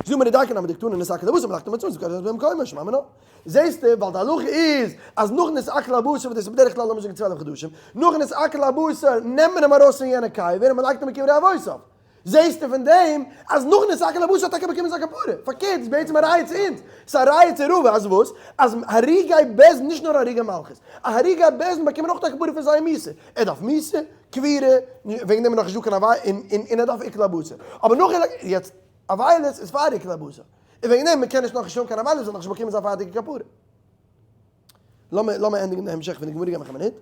זאג מיר די דייקא נמי דקתני נתעכל הבשר מלאכתו מצוות וקדש במקומו שמע מינה. זעסטו ווייל די הלכה איז אז נאכן נתעכל הבשר וואס דאס איז בדרך כלל לאמיר זאגן 12 חדשים, נאכן נתעכל הבשר נעמט מען אים ארויס פון יענע קבר און מען לייגט אים אין קברי אבותיו. זעהסטו פון דעם אז נאכן נתעכל הבשר האט טאקע באקומען זיין כפרה. פארקערט איז בעצם א ראיה צו אונז. ס'איז א ראיה צו רבא אז וואס? אז הרוגי בית דין, נישט נאר הרוגי מלכות, א הרוגי בית דין באקומען אויך א כפרה פון זייער מיתה. ער דארף מיתה, קבירה, וועגן דעם איז נאכנישט דא קיין אבילות, און ער דארף עיקול הבשר. אבער נאך יעצט אבילות איז פאר עיקול הבשר. און וועגן דעם מ'קען נישט נאכנישט האבן קיין אבילות ווייל נאכנישט באקומען זיין פארטיגע כפרה. לאמיר ענדיגן די המשך פון די גמרא געב מיך א מינוט.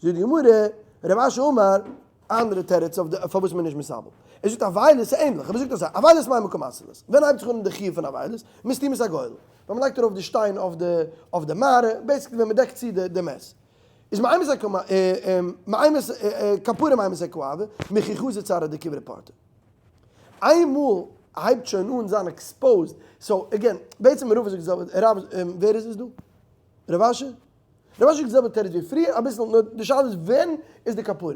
זאגט די גמרא, רב אשי אמר, א אנדערע תירוץ אויף די פארוואס מען איז נישט מתאבל. ער זאגט אבילות איז ענדליך, אבער ער זאגט אזוי, אבילות מאי מקום אסלת? ווען הייבט זיך אן די חיוב פון אבילות? מסתימת הגולל. ווען מען לייגט ארויף די שטיין אויף די אויף די מערה, basically ווען מען דעקט צו די מת. איז מאימתי קא מאימתי כפרה מאימתי קא הוי, מכי חזי צערא דקברא פורתא. איינמאל הייבט שוין אן זיין exposed, so again, בעצם רבא זאגט די זעלבע, רב, ווער איז עס דא? רב אשי? רב אשי זאגט די זעלבע תירוץ ווי פריער, אביסל, נאר די שאלה איז ווען איז די כפרה?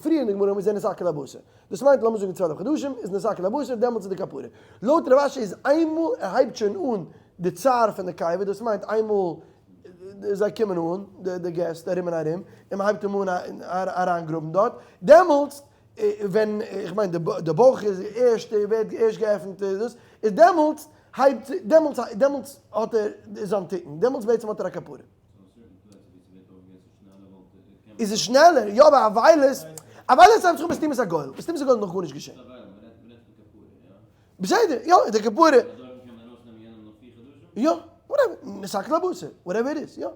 פריער אין די גמרא האבן מיר געזען נתעכל הבשר, דאס מיינט לאמיר זאגן 12 חדשים איז נתעכל הבשר דעמאלטס איז די כפרה. לויט רב אשי איז איינמאל ער הייבט שוין אן די צער פון די קבר, דאס מיינט איינמאל זיי קומען אן, די געסט ארום און ארום, און מען הייבט אים אן אריינגראבן דארט, דעמאלטס ווען, איך מיין די בויך איז ערשט, ווערט ערשט געעפנט דאס, איז דעמאלטס הייבט, דעמאלטס, דעמאלטס האט ער זיין תיקון, דעמאלטס בעצם האט ער א כפרה. איז עס שנעלער, יא אבער אבילות, אבילות הייבט זיך אן בסתימת הגולל, בסתימת הגולל איז נאך גארנישט געשען. בסדר, יא, די כפרה. יא, whatever, נתעכל הבשר, whatever it is, יא.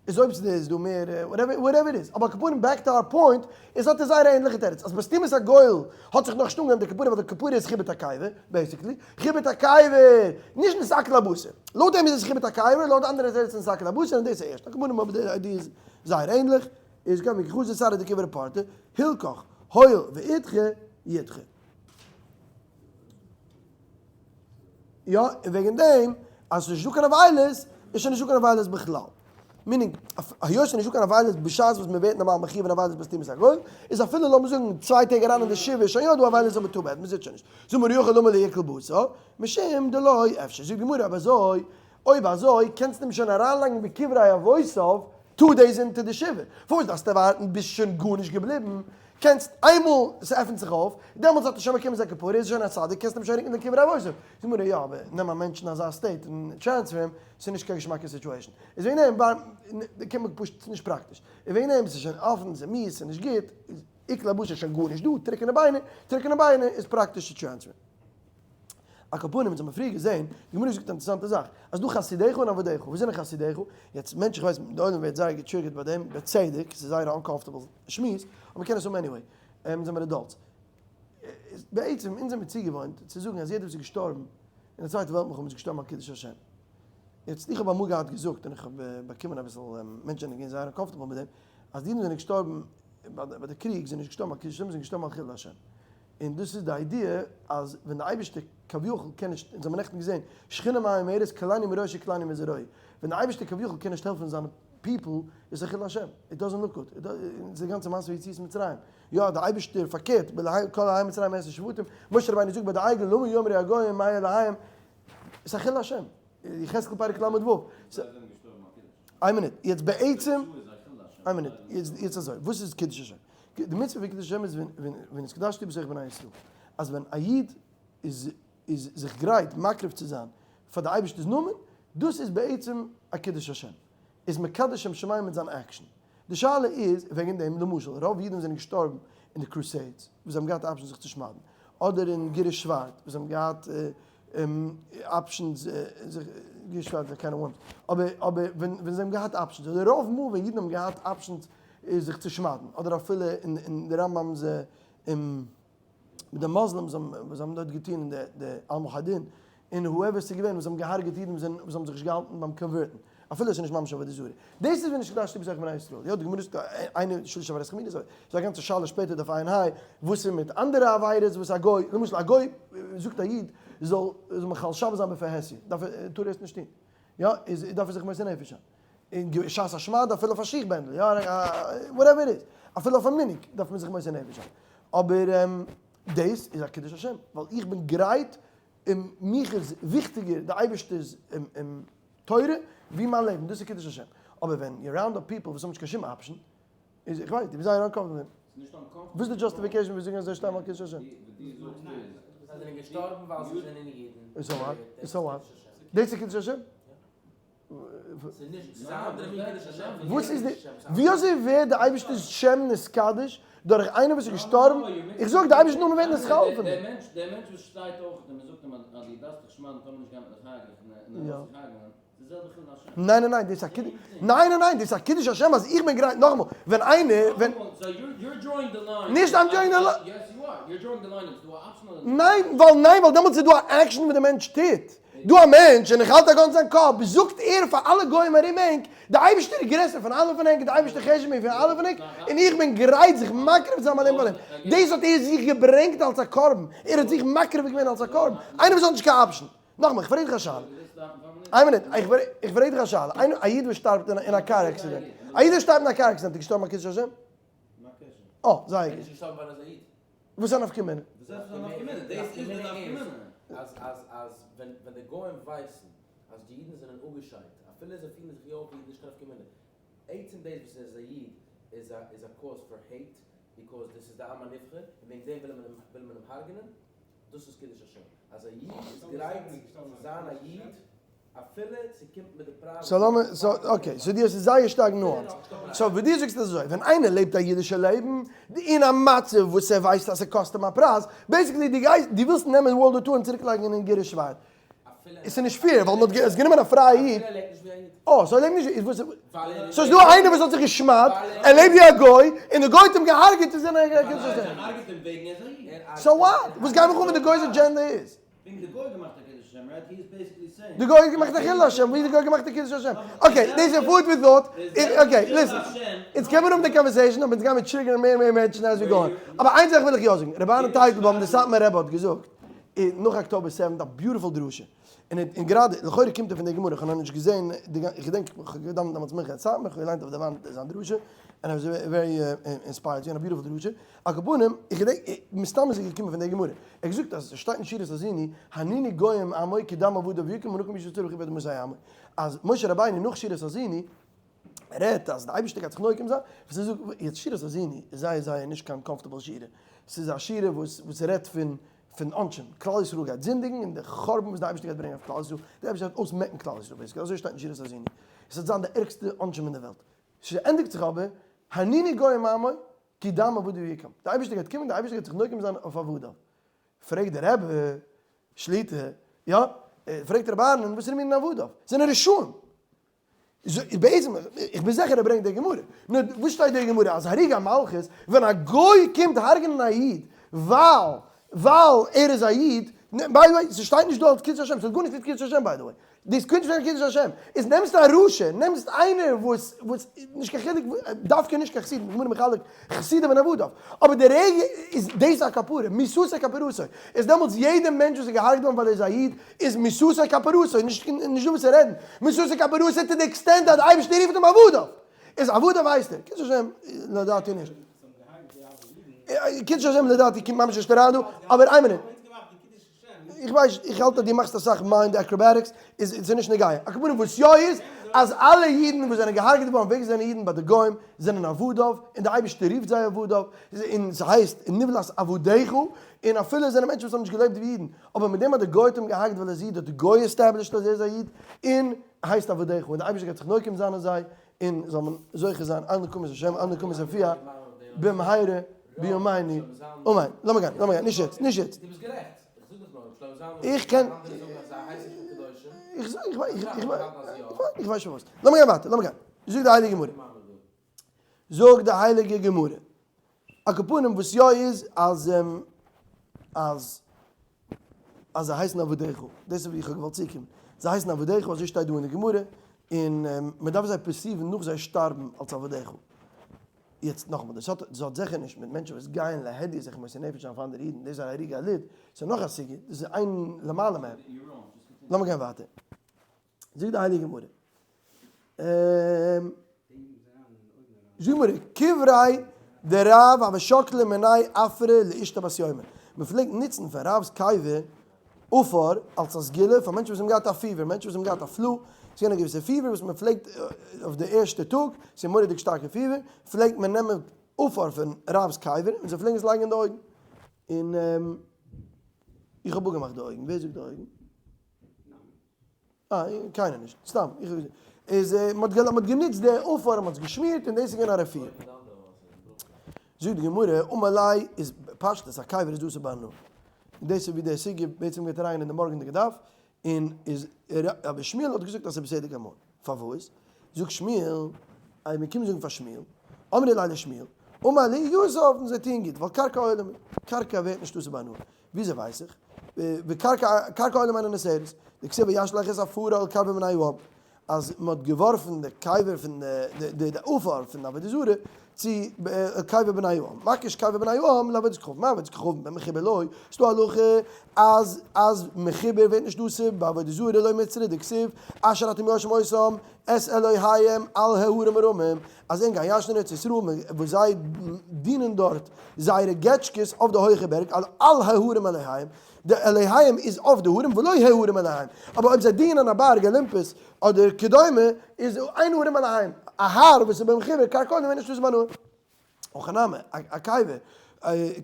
איז אויב ס'איז דא מער whatever, whatever it is, אבער על כל פנים back to our point, איז האט ער זייער א ענליכע תירוץ, אז בסתימת הגולל האט זיך נאכנישט אנגעהויבן די כפרה ווייל די כפרה איז חיבוט הקבר, basically, חיבוט הקבר, נישט נתעכל הבשר, לויט דעם איז עס חיבוט הקבר, לויט די אנדערע תירוץ איז נתעכל הבשר און דאס איז ערשט, על כל פנים אבער די idea איז זייער ענליך, איז גם מכי חזי צערא דקברא פורתא, הילכך, הואיל ואידחי, ידחה. יא, און וועגן דעם אז ס'איז נישטא קיין אבילות, איז שוין נישטא קיין אבילות בכלל. meaning, היות ס'איז נישטא קיין אבילות בשעת וואס מ'ווערט נארמאל מחיוב אין אבילות בסתימת הגולל, איז אפילו לאמיר זאגן צוויי טעג אריין אין די שבעה איז שוין יא דא אבילות אבער too bad, מ'זעט שוין נישט. זאג מיר יכול לומר לעיקול בשר, משום דלא אפשר. זאגט די גמרא אויב אזוי, אויב אזוי קענסטו אים שוין אריינלייגן בקברי אבותיו two days into די שבעה. פארוואס דארפסטו ווארטן ביז שוין גארנישט געבליבן? קענסט איינמאל ס'עפנט זיך אויף, דעמאלטס האט ער שוין באקומען זיין כפרה, איז שוין א צדיק, קענסט אים שוין רוקן לקברי אבותיו. זאגט די גמרא, יא, אבער נעם א מענטש אין אזא state און transfer אים, ס'איז נישט קיין געשמאקע situation. איז וועגן דעם, ווייל, קומט מען פשוט, ס'איז נישט פראקטיש. איז וועגן דעם, ס'איז שוין אפן, ס'איז מיאוס, ס'איז נישט גוט, איז עיקול הבשר שוין גארנישט דא, טרוקענע ביינער, טרוקענע ביינער איז פראקטיש צו transfer ן. על כל פנים, אונז האבן פריער געזען, די גמרא זאגט א אינטערעסאנטע זאך, אז דא חסידיך און עבדיך, וואס זענען חסידיך? יעצט מענטש, איך ווייס, די עולם ווערט זייער גע trigger ט ביי דעם, בצדק, ס'איז זייער א uncomfortable שמועס, אבער מ'קען עס האבן anyway, אונז זעמיר adults. בעצם, אונז זעמיר צוגעוואוינט צו זאגן אז יעדער וואס איז געשטארבן אין די צווייטע וועלט מלחמה איז געשטארבן על קידוש השם. יעצט, איך האב אמאל געהאט געזאגט, און איך האב באקומען אביסל, מענטשן זענען געווען זייער uncomfortable מיט דעם, אז די אידן זענען געשטארבן ביי די קריג, זענען נישט געשטארבן על קידוש השם, זענען געשטארבן על חילול השם. און דאס איז די idea אז ווען די אייבערשטער כביכול קען נישט, אונז האבן נעכטן געזען, שכינה מאי אומרת כלני מראשי כלני מזרעי, ווען די אייבערשטער כביכול קען נישט העלפן זיינע people איז א חילול השם, it doesn't look good, און די גאנצע מעשה פון יציאת מצרים, יא די אייבערשטער פארקערט, כל אלהי מצרים אעשה שבטים, משה רבינו זאגט ביי די עגל למה יאמרו הגוים מה אלהיהם, איז א חילול השם, יחזקאל פרק ל"ו. איין מינוט, יעצט בעצם, איין מינוט, יעצט אזוי, וואס איז קידוש השם? די מצוה פון קידוש השם איז ווען ונתקדשתי בתוך בני ישראל, אז ווען א איד איז איז זיך גרייט מקריב צו זיין פאר די אייבערשטער'ס נאמען, דאס איז בעצם א קידוש השם, איז מקדש שם שמים מיט זיין action. די שאלה איז וועגן דעם, למשל רוב אידן וואס זענען געשטארבן אין די Crusades וואס זיי האבן געהאט options זיך צו שמד'ן, אדער אין גירוש ספרד וואס זיי האבן געהאט options זיך, גירוש ספרד איז א can of worms, אבער אבער ווען ווען זיי האבן געהאט options, אדער רוב מאל ווען אידן האבן געהאט options זיך צו שמד'ן, אדער אפילו אין די רמב"ם'ס מיט די מוסלימס וואס האבן דארט געטון אין די אלמאהאדין און whoever ס'איז געווען וואס האבן געהארגעט אידן וואס האבן זיך נישט געהאלטן ביים convert ן אפילו עס איז נישט ממש עבודה זרה דאס איז ווען נתקדשתי בתוך בני ישראל יא די גמרא זאגט איינער שלש עבירות חמורות אזוי ס'איז א גאנצע שאלה שפעטער דף עיין ה וואס איז מיט אנדערע עבירות וואס א גוי למשל א גוי זאגט א איד זאל זאל מחלל שבת זיין בפרהסיא דארף ער טאר ער עס נישט טון יא איז דארף ער זיך מוסר נפש זיין אין שעת השמד אפילו אויף א שיך בענדל יא whatever it is אפילו אויף א מנהג דארף מען זיך מוסר נפש זיין אבער דאס איז א קידוש השם ווייל איך בין גרייט און מיך איז וויכטיגער די אייבערשטער'ס תורה ווי מיין לעבן דאס איז קידוש השם אבער ווען you round up people וואס האבן נישט קיין שום option איז איך ווייס דו ביסט זייער uncomfortable ס'איז נישט uncomfortable. וואס איז די justification פון זאגן אז זיי שטארבן על קידוש השם? וואס דו זאגסט איז. זיי זענען געשטארבן ווייל זיי זענען אידן. So what? So what? דאס איז קידוש השם? וואס איז די, וויאזוי ווערט די אייבערשטער'ס שם נתקדש דורך איינער וואס איז געשטארבן, איך זאג די אייבערשטער'ס נאמען ווערט נתחלל פון דעם. ניין ניין ניין דאס איז א קידוש, ניין ניין ניין דאס איז א קידוש השם אז איך בין גרייט, נאכאמאל, ווען איינער, ווען, נישט I'm drawing the line, ניין ווייל ניין ווייל דעמאלטס איז דא א action וואס די מענטש טוט, דא א מענטש און איך האלט א gun זיין קאפ, זאגט ער פאר אלע גוים ארום ענק, די אייבערשטער איז גרעסער פון אלע פון ענק, די אייבערשטער חשוב'ער פון אלע פון ענק, און איך בין גרייט זיך מקריב צו זיין מיין לעבן פאר אים. דאס האט ער זיך געברענגט אלס א קרבן, ער האט זיך מקריב געווען אלס א קרבן, איינער וואס האט נישט קיין option. נאכאמאל, איך פרעג דיך א שאלה. איין מינוט, איך פרעג דיך א שאלה, א איד וואס שטארבט אין א car accident, א איד וואס שטארבט אין א car accident איז געשטארבן על קידוש השם? אה, זייער גוט. וואס איז א נפקא מינה? וואס הייסט א נפקא מינה? דאס איז די נפקא מינה. אז אז אז ווען ווען די גוים ווייסן אז די אידן זענען אפגעשיידט, אפילו זיי פירן זיך יא אויף ווי אידן נישט קיין נפקא מינה. עצם דאס וואס ער איז א איד איז א איז א cause פאר hate, because דאס איז די עם הנבחר, און וועגן דעם וויל מען אים וויל מען אים הרג'נען, דאס איז קידוש השם. אז א איד איז גרייט צו זיין א איד. אפילו ס'קומט מיט די פרייז. so לאמיר, so okay, so דו האסט עס זייער שטארק nuanced. so וואס דו זאגסט איז אזוי, ווען איינער לעבט א אידישע לעבן, אין א מצב וואס ער ווייסט אז ס'קאסט אים א פרייז, basically דו גייסט, דו ווילסט נעמען World War Two און צוריק לייגן אין גירוש ספרד. עס איז נישט fair, ווייל מ'האט עס גענומען א פרייע איד. אה, so ער לעבט נישט, איז וואס, so איז דא איינער וואס האט זיך געשמד'ט, ער לעבט ווי א גוי, און די גוי האט אים געהארגעט, איז ער א קידוש השם. so what? וואס גייט מיך אן וואס די גוי'ס agenda איז? וועגן די גוי געמאכט א קידוש השם right? He is basically saying. די גוי האט געמאכט א חילול השם, ווי איז די גוי געמאכט א קידוש השם? okay, דאס איז food for thought, okay listen, אונז קען מיר האבן די conversation אבער אונז גיימיר trigger ן מער און מער מענטשן as we go on, אבער איין זאך וויל איך יא זאגן, רבי אהרן טייטלבוים די סאטמאר רבי האט געזאגט נאך October seventh א beautiful דרשה, און און גראדע לכאורה קומט ער פון די גמרא, איך האב נאכנישט געזען די גאנ איך געדענק איך האב געדאווענט דעמאלטס מנחה אין סאטמאר, איך האב געליינט אויף די וואנט זיין דרשה, and I was very inspired, ס'איז געווען א beautiful דרשה, על כל פנים, איך געדענק, מסתם איז ער געקומען פון דער גמרא. ער האט געזאגט אז עס שטייט אין שירת האזיני, הרנינו גוים עמו כי דם עבדיו יקום ונקם באיש בצרו וכי באדמתו עמו. אז משה רבינו נאך שירת האזיני רעדט אז די אייבערשטער גייט זיך נוקם זיין, וואס ער זאגט, יעצט שירת האזיני איז זייער זייער נישט קיין comfortable שירה, ס'איז א שירה וואס וואס רעדט פון פון עונשים, כלל ישראל גייט זינדיגן און די חורבן וואס די אייבערשטער גייט ברענגען אויף כלל ישראל, די אייבערשטער גייט אויסמעקן כלל ישראל basically, אזוי שטייט אין שירת האזיני, עס וועט זיין די ערגסטע עונשים אין די וועלט. ס'ענדיגט זיך אבער, הרנינו גוים עמו, כי דם עבדיו יקום, די אייבערשטער גייט קומען, די אייבערשטער גייט זיך נוקם זיין אויף עבדיו. פרעגט דער רבי שליט"א, יא, פרעגט רבי אהרן, וואס איז מיט עבדיו? זענען רשעים. בעצם, איך בין זיכער ער ברענגט די גמרא, נאר וואס שטייט די גמרא אז הריגה מלכות, ווען א גוי קומט הרג'נען א איד ווייל ווייל ער איז א איד, by the way, ס'שטייט נישט דא אלס קידוש השם, ס'האט גארנישט מיט קידוש השם by the way, דאס קומט נישט פון קידוש השם, איז נעמסט א רשע, נעמסט איינער וואס וואס נישט קיין חילוק, דווקא נישט קיין חסידים, גמרא מחלק חסידים און עבדיו, אבער די רגע איז דאס א כפרה, מיתתו כפרתו, איז דעמאלטס יעדע מענטש וואס איז געהארגט געווארן ווייל ער איז א איד, איז מיתתו כפרתו, נישט נישט דא וואס צו רעדן, מיתתו כפרתו to the extent אז די אייבערשטער רופט אים עבדיו, איז עבדיו הייסט ער, קידוש השם לדעתי נישט. קידוש השם לדעתי קומט ממש נישט אריין דא, אבער איין מינוט. איך ווייס, איך האלט אז דו מאכסט אסאך mind acrobatics, איז איז נישט נוגע. על כל פנים וואס יא איז, אז אלע אידן וואס זענען געהארגעט געווארן וועגן זיי זענען אידן ביי די גוים זענען עבדיו, און די אייבערשטער רופט זיי עבדיו, און ס'הייסט נבלת עבדיך, און אפילו עס זענען מענטשן וואס האבן נישט געלעבט ווי אידן, אבער מיט דעם אז די גוי האט אים געהארגעט ווייל ער איז איד האט די גוי established אז ער איז א איד, און הייסט עבדיך, און די אייבערשטער גייט זיך נוקם זיין אין זיי, און זאל מען זוכה זיין אל נקמת השם אל נקמת אביה במהרה בימינו אמן. לאמיר גיין, לאמיר גיין, נישט יעצט, נישט יעצט. דו ביסט גערעכט, איך זאג דאך נאר, שלמה זלמן איך קען, אנדערע זאגן אז זיי הייסן נישט קיין קדושים. איך זאג, איך ווייס, איך ווייס, איך ווייס שוין וואס. לאמיר גיין ווייטער, לאמיר גיין. זאגט די הייליגע גמרא. זאגט די הייליגע גמרא. על כל פנים וואס יא איז אז אז אז זיי הייסן עבדיך, דאס איז ווי איך האב געוואלט צוקומען, זיי הייסן עבדיך אזוי שטייט דא אין די גמרא, און מען דארף זיי perceive ן נאך זיי שטארבן אלס עבדיך. יעצט נאכאמאל, דאס האט דאס האט זיכער נישט מיט מענטשן וואס גייען להדיא זיך מוסר נפש זיין פאר אנדערע אידן, דאס איז א הריגה עילית, ס'איז נאך א סוגיא, דאס איז איין למעלה מהם. לאמיר גיין ווייטער. זאגט די הייליגע גמרא, זאגט די גמרא, קברי דרב הוה שקלי מיניה עפרא לאשתו בת יומא, מען פלעגט נוצן פון רב'ס קבר עפר אלס א סגולה פאר מענטשן וואס האבן געהאט א פיבער, מענטשן וואס האבן געהאט א flu, ס'איז געווען א געוויסע פיבער וואס מען פלעגט אויף די ערשטע טאג, ס'איז מורא'דיג שטארקע פיבער, פלעגט מען נעמען עפר פון רב'ס קבר און זיי פלעגן עס לייגן אין די אויגן, און איך האב אפגעמאכט די אויגן, ווער זאגט די אויגן? אה, קיינער נישט, סתם, איך האב געזאגט, איז מען האט גענוצט די עפר און מען האט עס געשמירט און דאס איז געווען א רפואה. זאגט די גמרא, אמר ליה איז פשטות א קבר איז דא אסור בהנאה. און דאס איז ווי די סוגיא בעצם גייט אריין אין די מארגענדיגע דף, און איז אבער שמואל האט געזאגט אז ס'איז בסדר גמור. פארוואס? זאגט שמואל, אז מען קומט זאגן פאר שמואל, אמרי ליה לשמואל, אמר להו יתיב, זיי טוען גוט, ווייל קרקע עולם היא, קרקע ווערט נישט אסור בהנאה. וויאזוי ווייס איך? וקרקע עולם אינה נאסרת, דכתיב וישלך את עפרה אל קבר בני העם, אז מען האט געווארפן די קבר פון די די עפר פון עבודה זרה צו קבר בני העם, מקיש קבר בני העם לעבודת כוכבים, מה עבודת כוכבים במחובר לא, ס'דא הלכה אז אז מחובר ווערט נישט אסור בעבודה זרה לא מיצרי דכתיב אשר אתם יורשים אותם את אלוהיהם על ההרים הרמים, אז ענק גייען ירש'ן ארץ ישראל וואס זיי דינען דארט זייערע געטשקעס אויף די הויכע בערג, על על ההרים אלהיהם, די אלהיהם איז אויף די הרים ולא ההרים אלהיהם, אבער אויב זיי דינען א בארג אולימפוס אדער כדומה איז אין הרים אלהיהם, א הר וואס איז במחובר קרקע עולם ווערט נישט אסור בהנאה. הכא נמי, א קבר,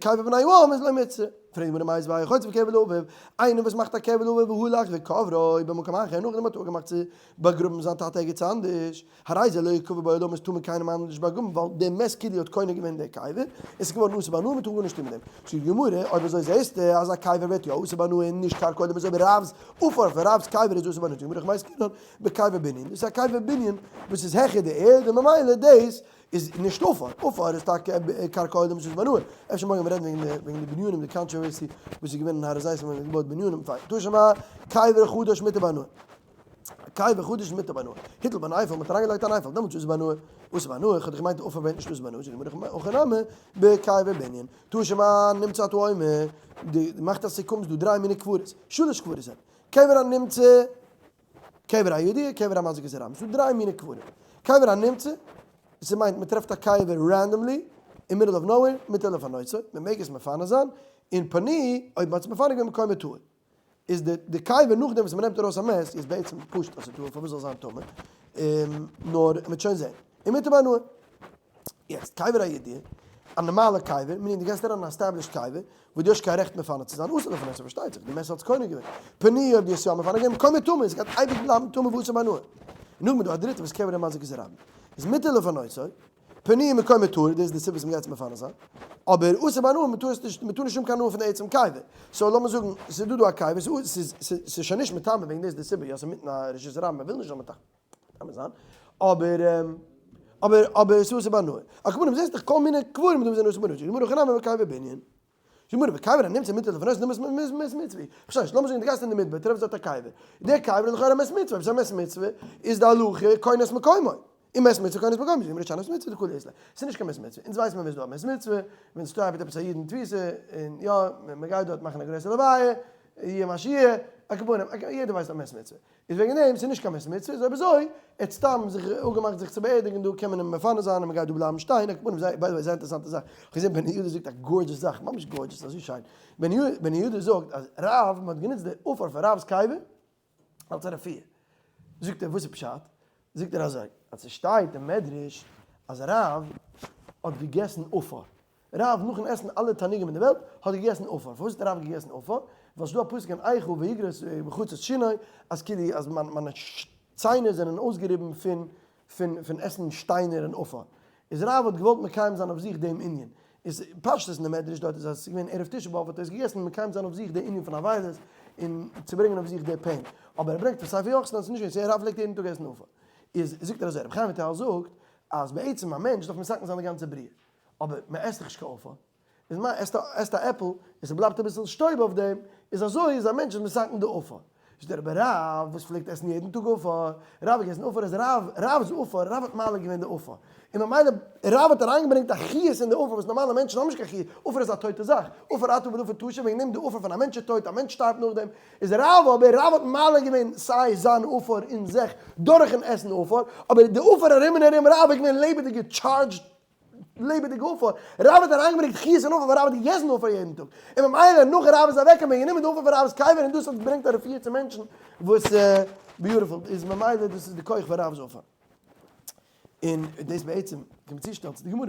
קבר בני העם איז לא מצוה. פרעגט די גמרא מיתיבי החוצב קבר לאביו, איינער וואס מאכט א קבר לאביו והלך וקברו במקום אחר, נאכדעם האט ער אפגעמאכט צו באגראבן זיין טאטע ערגעץ אנדערש, הרי זה לא יקבר בעולמית טאר מען קיינעם אנדערש נישט באגראבן ווייל דער מת כאילו האט קונה געווען דער קבר, און ס'איז געווארן אסור בהנאה מ'טאר גארנישט טון מיט דעם. זאגט די גמרא, אויב אזוי זעסטו אז א קבר ווערט יא אסור בהנאה און נישט קרקע עולמית אויב רב'ס עפר פון רב'ס קבר איז אסור בהנאה, זאגט די גמרא הכי קאמר בקבר בנין, דאס איז א קבר בנין וואס איז העכער די ערד און ממילא דאס איז נישט עפר, עפר איז טאקע קרקע עולמית איז בהנאה, אפשר מארגן וועלן מיר רעדן וועגן די בנינים די controversy וואס איז געווען אין הר הזיתים ווען מען האט געבויט בנינים, פיין, תא שמע, קבר חדש מותר בהנאה. קבר חדש מותר בהנאה. הטיל בו נפל, מ'האט אריינגעלייגט א נפל, דעמאלטס איז בהנאה. וואס איז בהנאה? איך האב דאך געמיינט עפר ווערט נישט אסור בהנאה, זאגט די גמרא הכא נמי בקבר בנין. תא שמע נמצא אתה אומר, די מאכט אז ס'קומט דא דריי מיני קברות, שלש קברות הן, קבר הנמצא, קבר הידוע, קבר המזיק את הרבים, ס'דא דריי מיני קברים. קבר הנמצא, ס'מיינט מ'טרעפט א קבר randomly, אין middle of nowhere, מותר לפנותו, מ'מעג עס מפנה זיין, און פנוי, אויב מ'האט עס מפנה געווען מקומו טהור. איז די די קבר נאכדעם וואס מ'נעמט ארויס א מת איז בעצם פשוט אז ס'טהור פארוואס זאל זיין טמא, נאר מ'וועט שוין זען. און מותר בהנאה. יעצט קבר הידוע, א נארמאלע קבר, meaning דו גייסט אריין אין א established קבר, וואס דו האסט קיין רעכט מפנה צו זיין, אסור לפנות פארשטייט זיך, די מת האט עס קונה געווען. פנוי אויב דו האסט יא מפנה געווען, מקומו טמא, עס גייט אייביג בלייבן טמא ואסור בהנאה. נאכדעם איז דא א דריטע וואס קבר המזיק את הרבים. איז מותר לפנותו. פנוי מקומו טהור, דאס איז די סיבה וואס מ'גייט עס מפנה זיין, אבער אסור בהנאה, מ'טאר עס נישט, מ'טאר נישט האבן קיין הנאה פון די עצם קבר, so לאמיר זאגן, ס'איז דא דא א קבר, ס'איז ס'איז שוין נישט מטמא וועגן דאס איז די סיבה, יא ס'איז מיטן א רשות הרבים, מ'וויל נישט זאל מטמא זיין, אבער אבער אבער ס'איז אסור בהנאה. על כל פנים זעסט דאך כל מיני קברים דא וואס זענען אסור בהנאה, זאגט די גמרא הכא נמי בקבר בנין. זאגט די גמרא בקבר הנמצא מותר לפנות נו מת מת מצוה, פארשטיי נישט, לאמיר זאגן דו גייסט אין די מדבר טרעפסט דארט א קבר, דער קבר איז לכאורה א מת מצוה, אויב ס'איז א מת מצוה איז די הלכה קונה את מקומו, און מת מצוה קונה את מקומו, זאגט די גמרא שאני מת מצוה דקלא אית ליה, ס'איז נישט קיין מת מצוה, אונז ווייסן מיר ווען ס'איז דא א מת מצוה, ווען ס'שטארבט עפעס א איד אין תפיסה, און יא, מ'גייט דארט מאכן א גרויסע לוויה, יהיה מה שיהיה, על כל פנים, יעדער ווייסט א מת מצוה. איז וועגן דעם ס'איז נישט קיין מת מצוה, איז אויב אזוי, ער האט סתם זיך אפגעמאכט זיך צו באערדיגן דא קען מען אים מפנה זיין און מ'גייט דא בלייבן שטיין, על כל פנים by the way זייער אינטערעסאנטע זאך, כ'האב געזען בן יהודה זאגט א gorgeous זאך, ממש gorgeous אזוי שיין, בן יהודה זאגט אז רב, מ'האט גענוצט די עפר פון רב'ס קבר אלס א רפואה, זאגט ער וואס איז פשט? זאגט ער אזוי, אז ס'שטייט אין מדרש אז רב האט געגעסן עפר, רב נאכן עסן אלע תענוגים אין די וועלט האט געגעסן עפר, פארוואס האט רב געגעסן עפר? ווייל ס'דא א פסוק אין איכה ויגרס בחוצות שיני אז כאילו אז מיינע ציינער זענען אויסגעריבן פון פון פון עסן שטיינער און עפר, איז רב האט געוואלט מקיים זיין אויף זיך דעם ענין, איז פשטות אין די מדרש דארט איז אז עס איז געווען ערב תשעה באב האט ער עס געגעסן מקיים זיין אויף זיך די ענין פון אבילות און צו ברענגען אויף זיך די pain, אבער ער ברענגט פון ספר יוחסין אז עס איז נישט געווען, רב פלעגט יעדן טאג עסן עפר, איז זאגט ער אזוי, רבי חיים וויטאל זאגט אז בעצם א מענטש דארף מתקן זיין די גאנצע בריאה, אבער מען עסט דאך נישט קיין עפר, איז מה עסט עסט א עפל און ס'בלייבט אביסל שטויב אויף דעם, איז אזוי איז א מענטש איז מתקן די עפר. איז דער רבי רב וואס פלעגט עסן יעדן טאג עפר, רב האט געגעסן עפר איז רב רב'ס עפר, רב האט מעלה געווען די עפר, און ממילא רב האט אריינגעברענגט א חיות אין די עפר וואס נארמאלע מענטשן האבן נישט קיין חיות, עפר איז א טויטע זאך, עפר אתה ולעפר תשוב, וועגן דעם די עפר פון א מענטש איז טויט, א מענטש שטארבט נאכדעם, איז רב אבער רב האט מעלה געווען סיי זיין עפר אין זיך דורכן עסן עפר, אבער די עפר ארום און ארום רב איז געווען לעבעדיג גע charged לעבעדיג עפר, רב האט אריינגעברענגט חיות אין עפר ווייל רב האט געגעסן עפר יעדן טאג, און ממילא נאך רב איז אוועק האט מען גענומען די עפר פון רב'ס קבר און דאס האט געברענגט א רפואה צו מענטשן וואס beautiful איז ממילא דאס איז די כח פון רב'ס עפר. און דאס בעצם קען מען צושטעלן צו די גמרא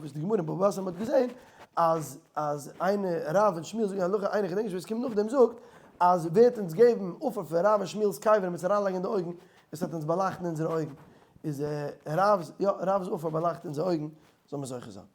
וואס די גמרא אין בבא בתרא האט געזען אז אז איינער רב און שמואל זאגן הלכה איינער כ'געדענק נישט ווער עס קומט נאכדעם זאגט אז ווער האט אונז געבן עפר פון רב און שמואל'ס קבר און עס אריינלייגן אין די אויגן עס וועט אונז באלייכטן אונזערע אויגן. איז רב'ס, יא, רב'ס עפר באלייכט אונזער אויגן, זאל מען זוכה זיין.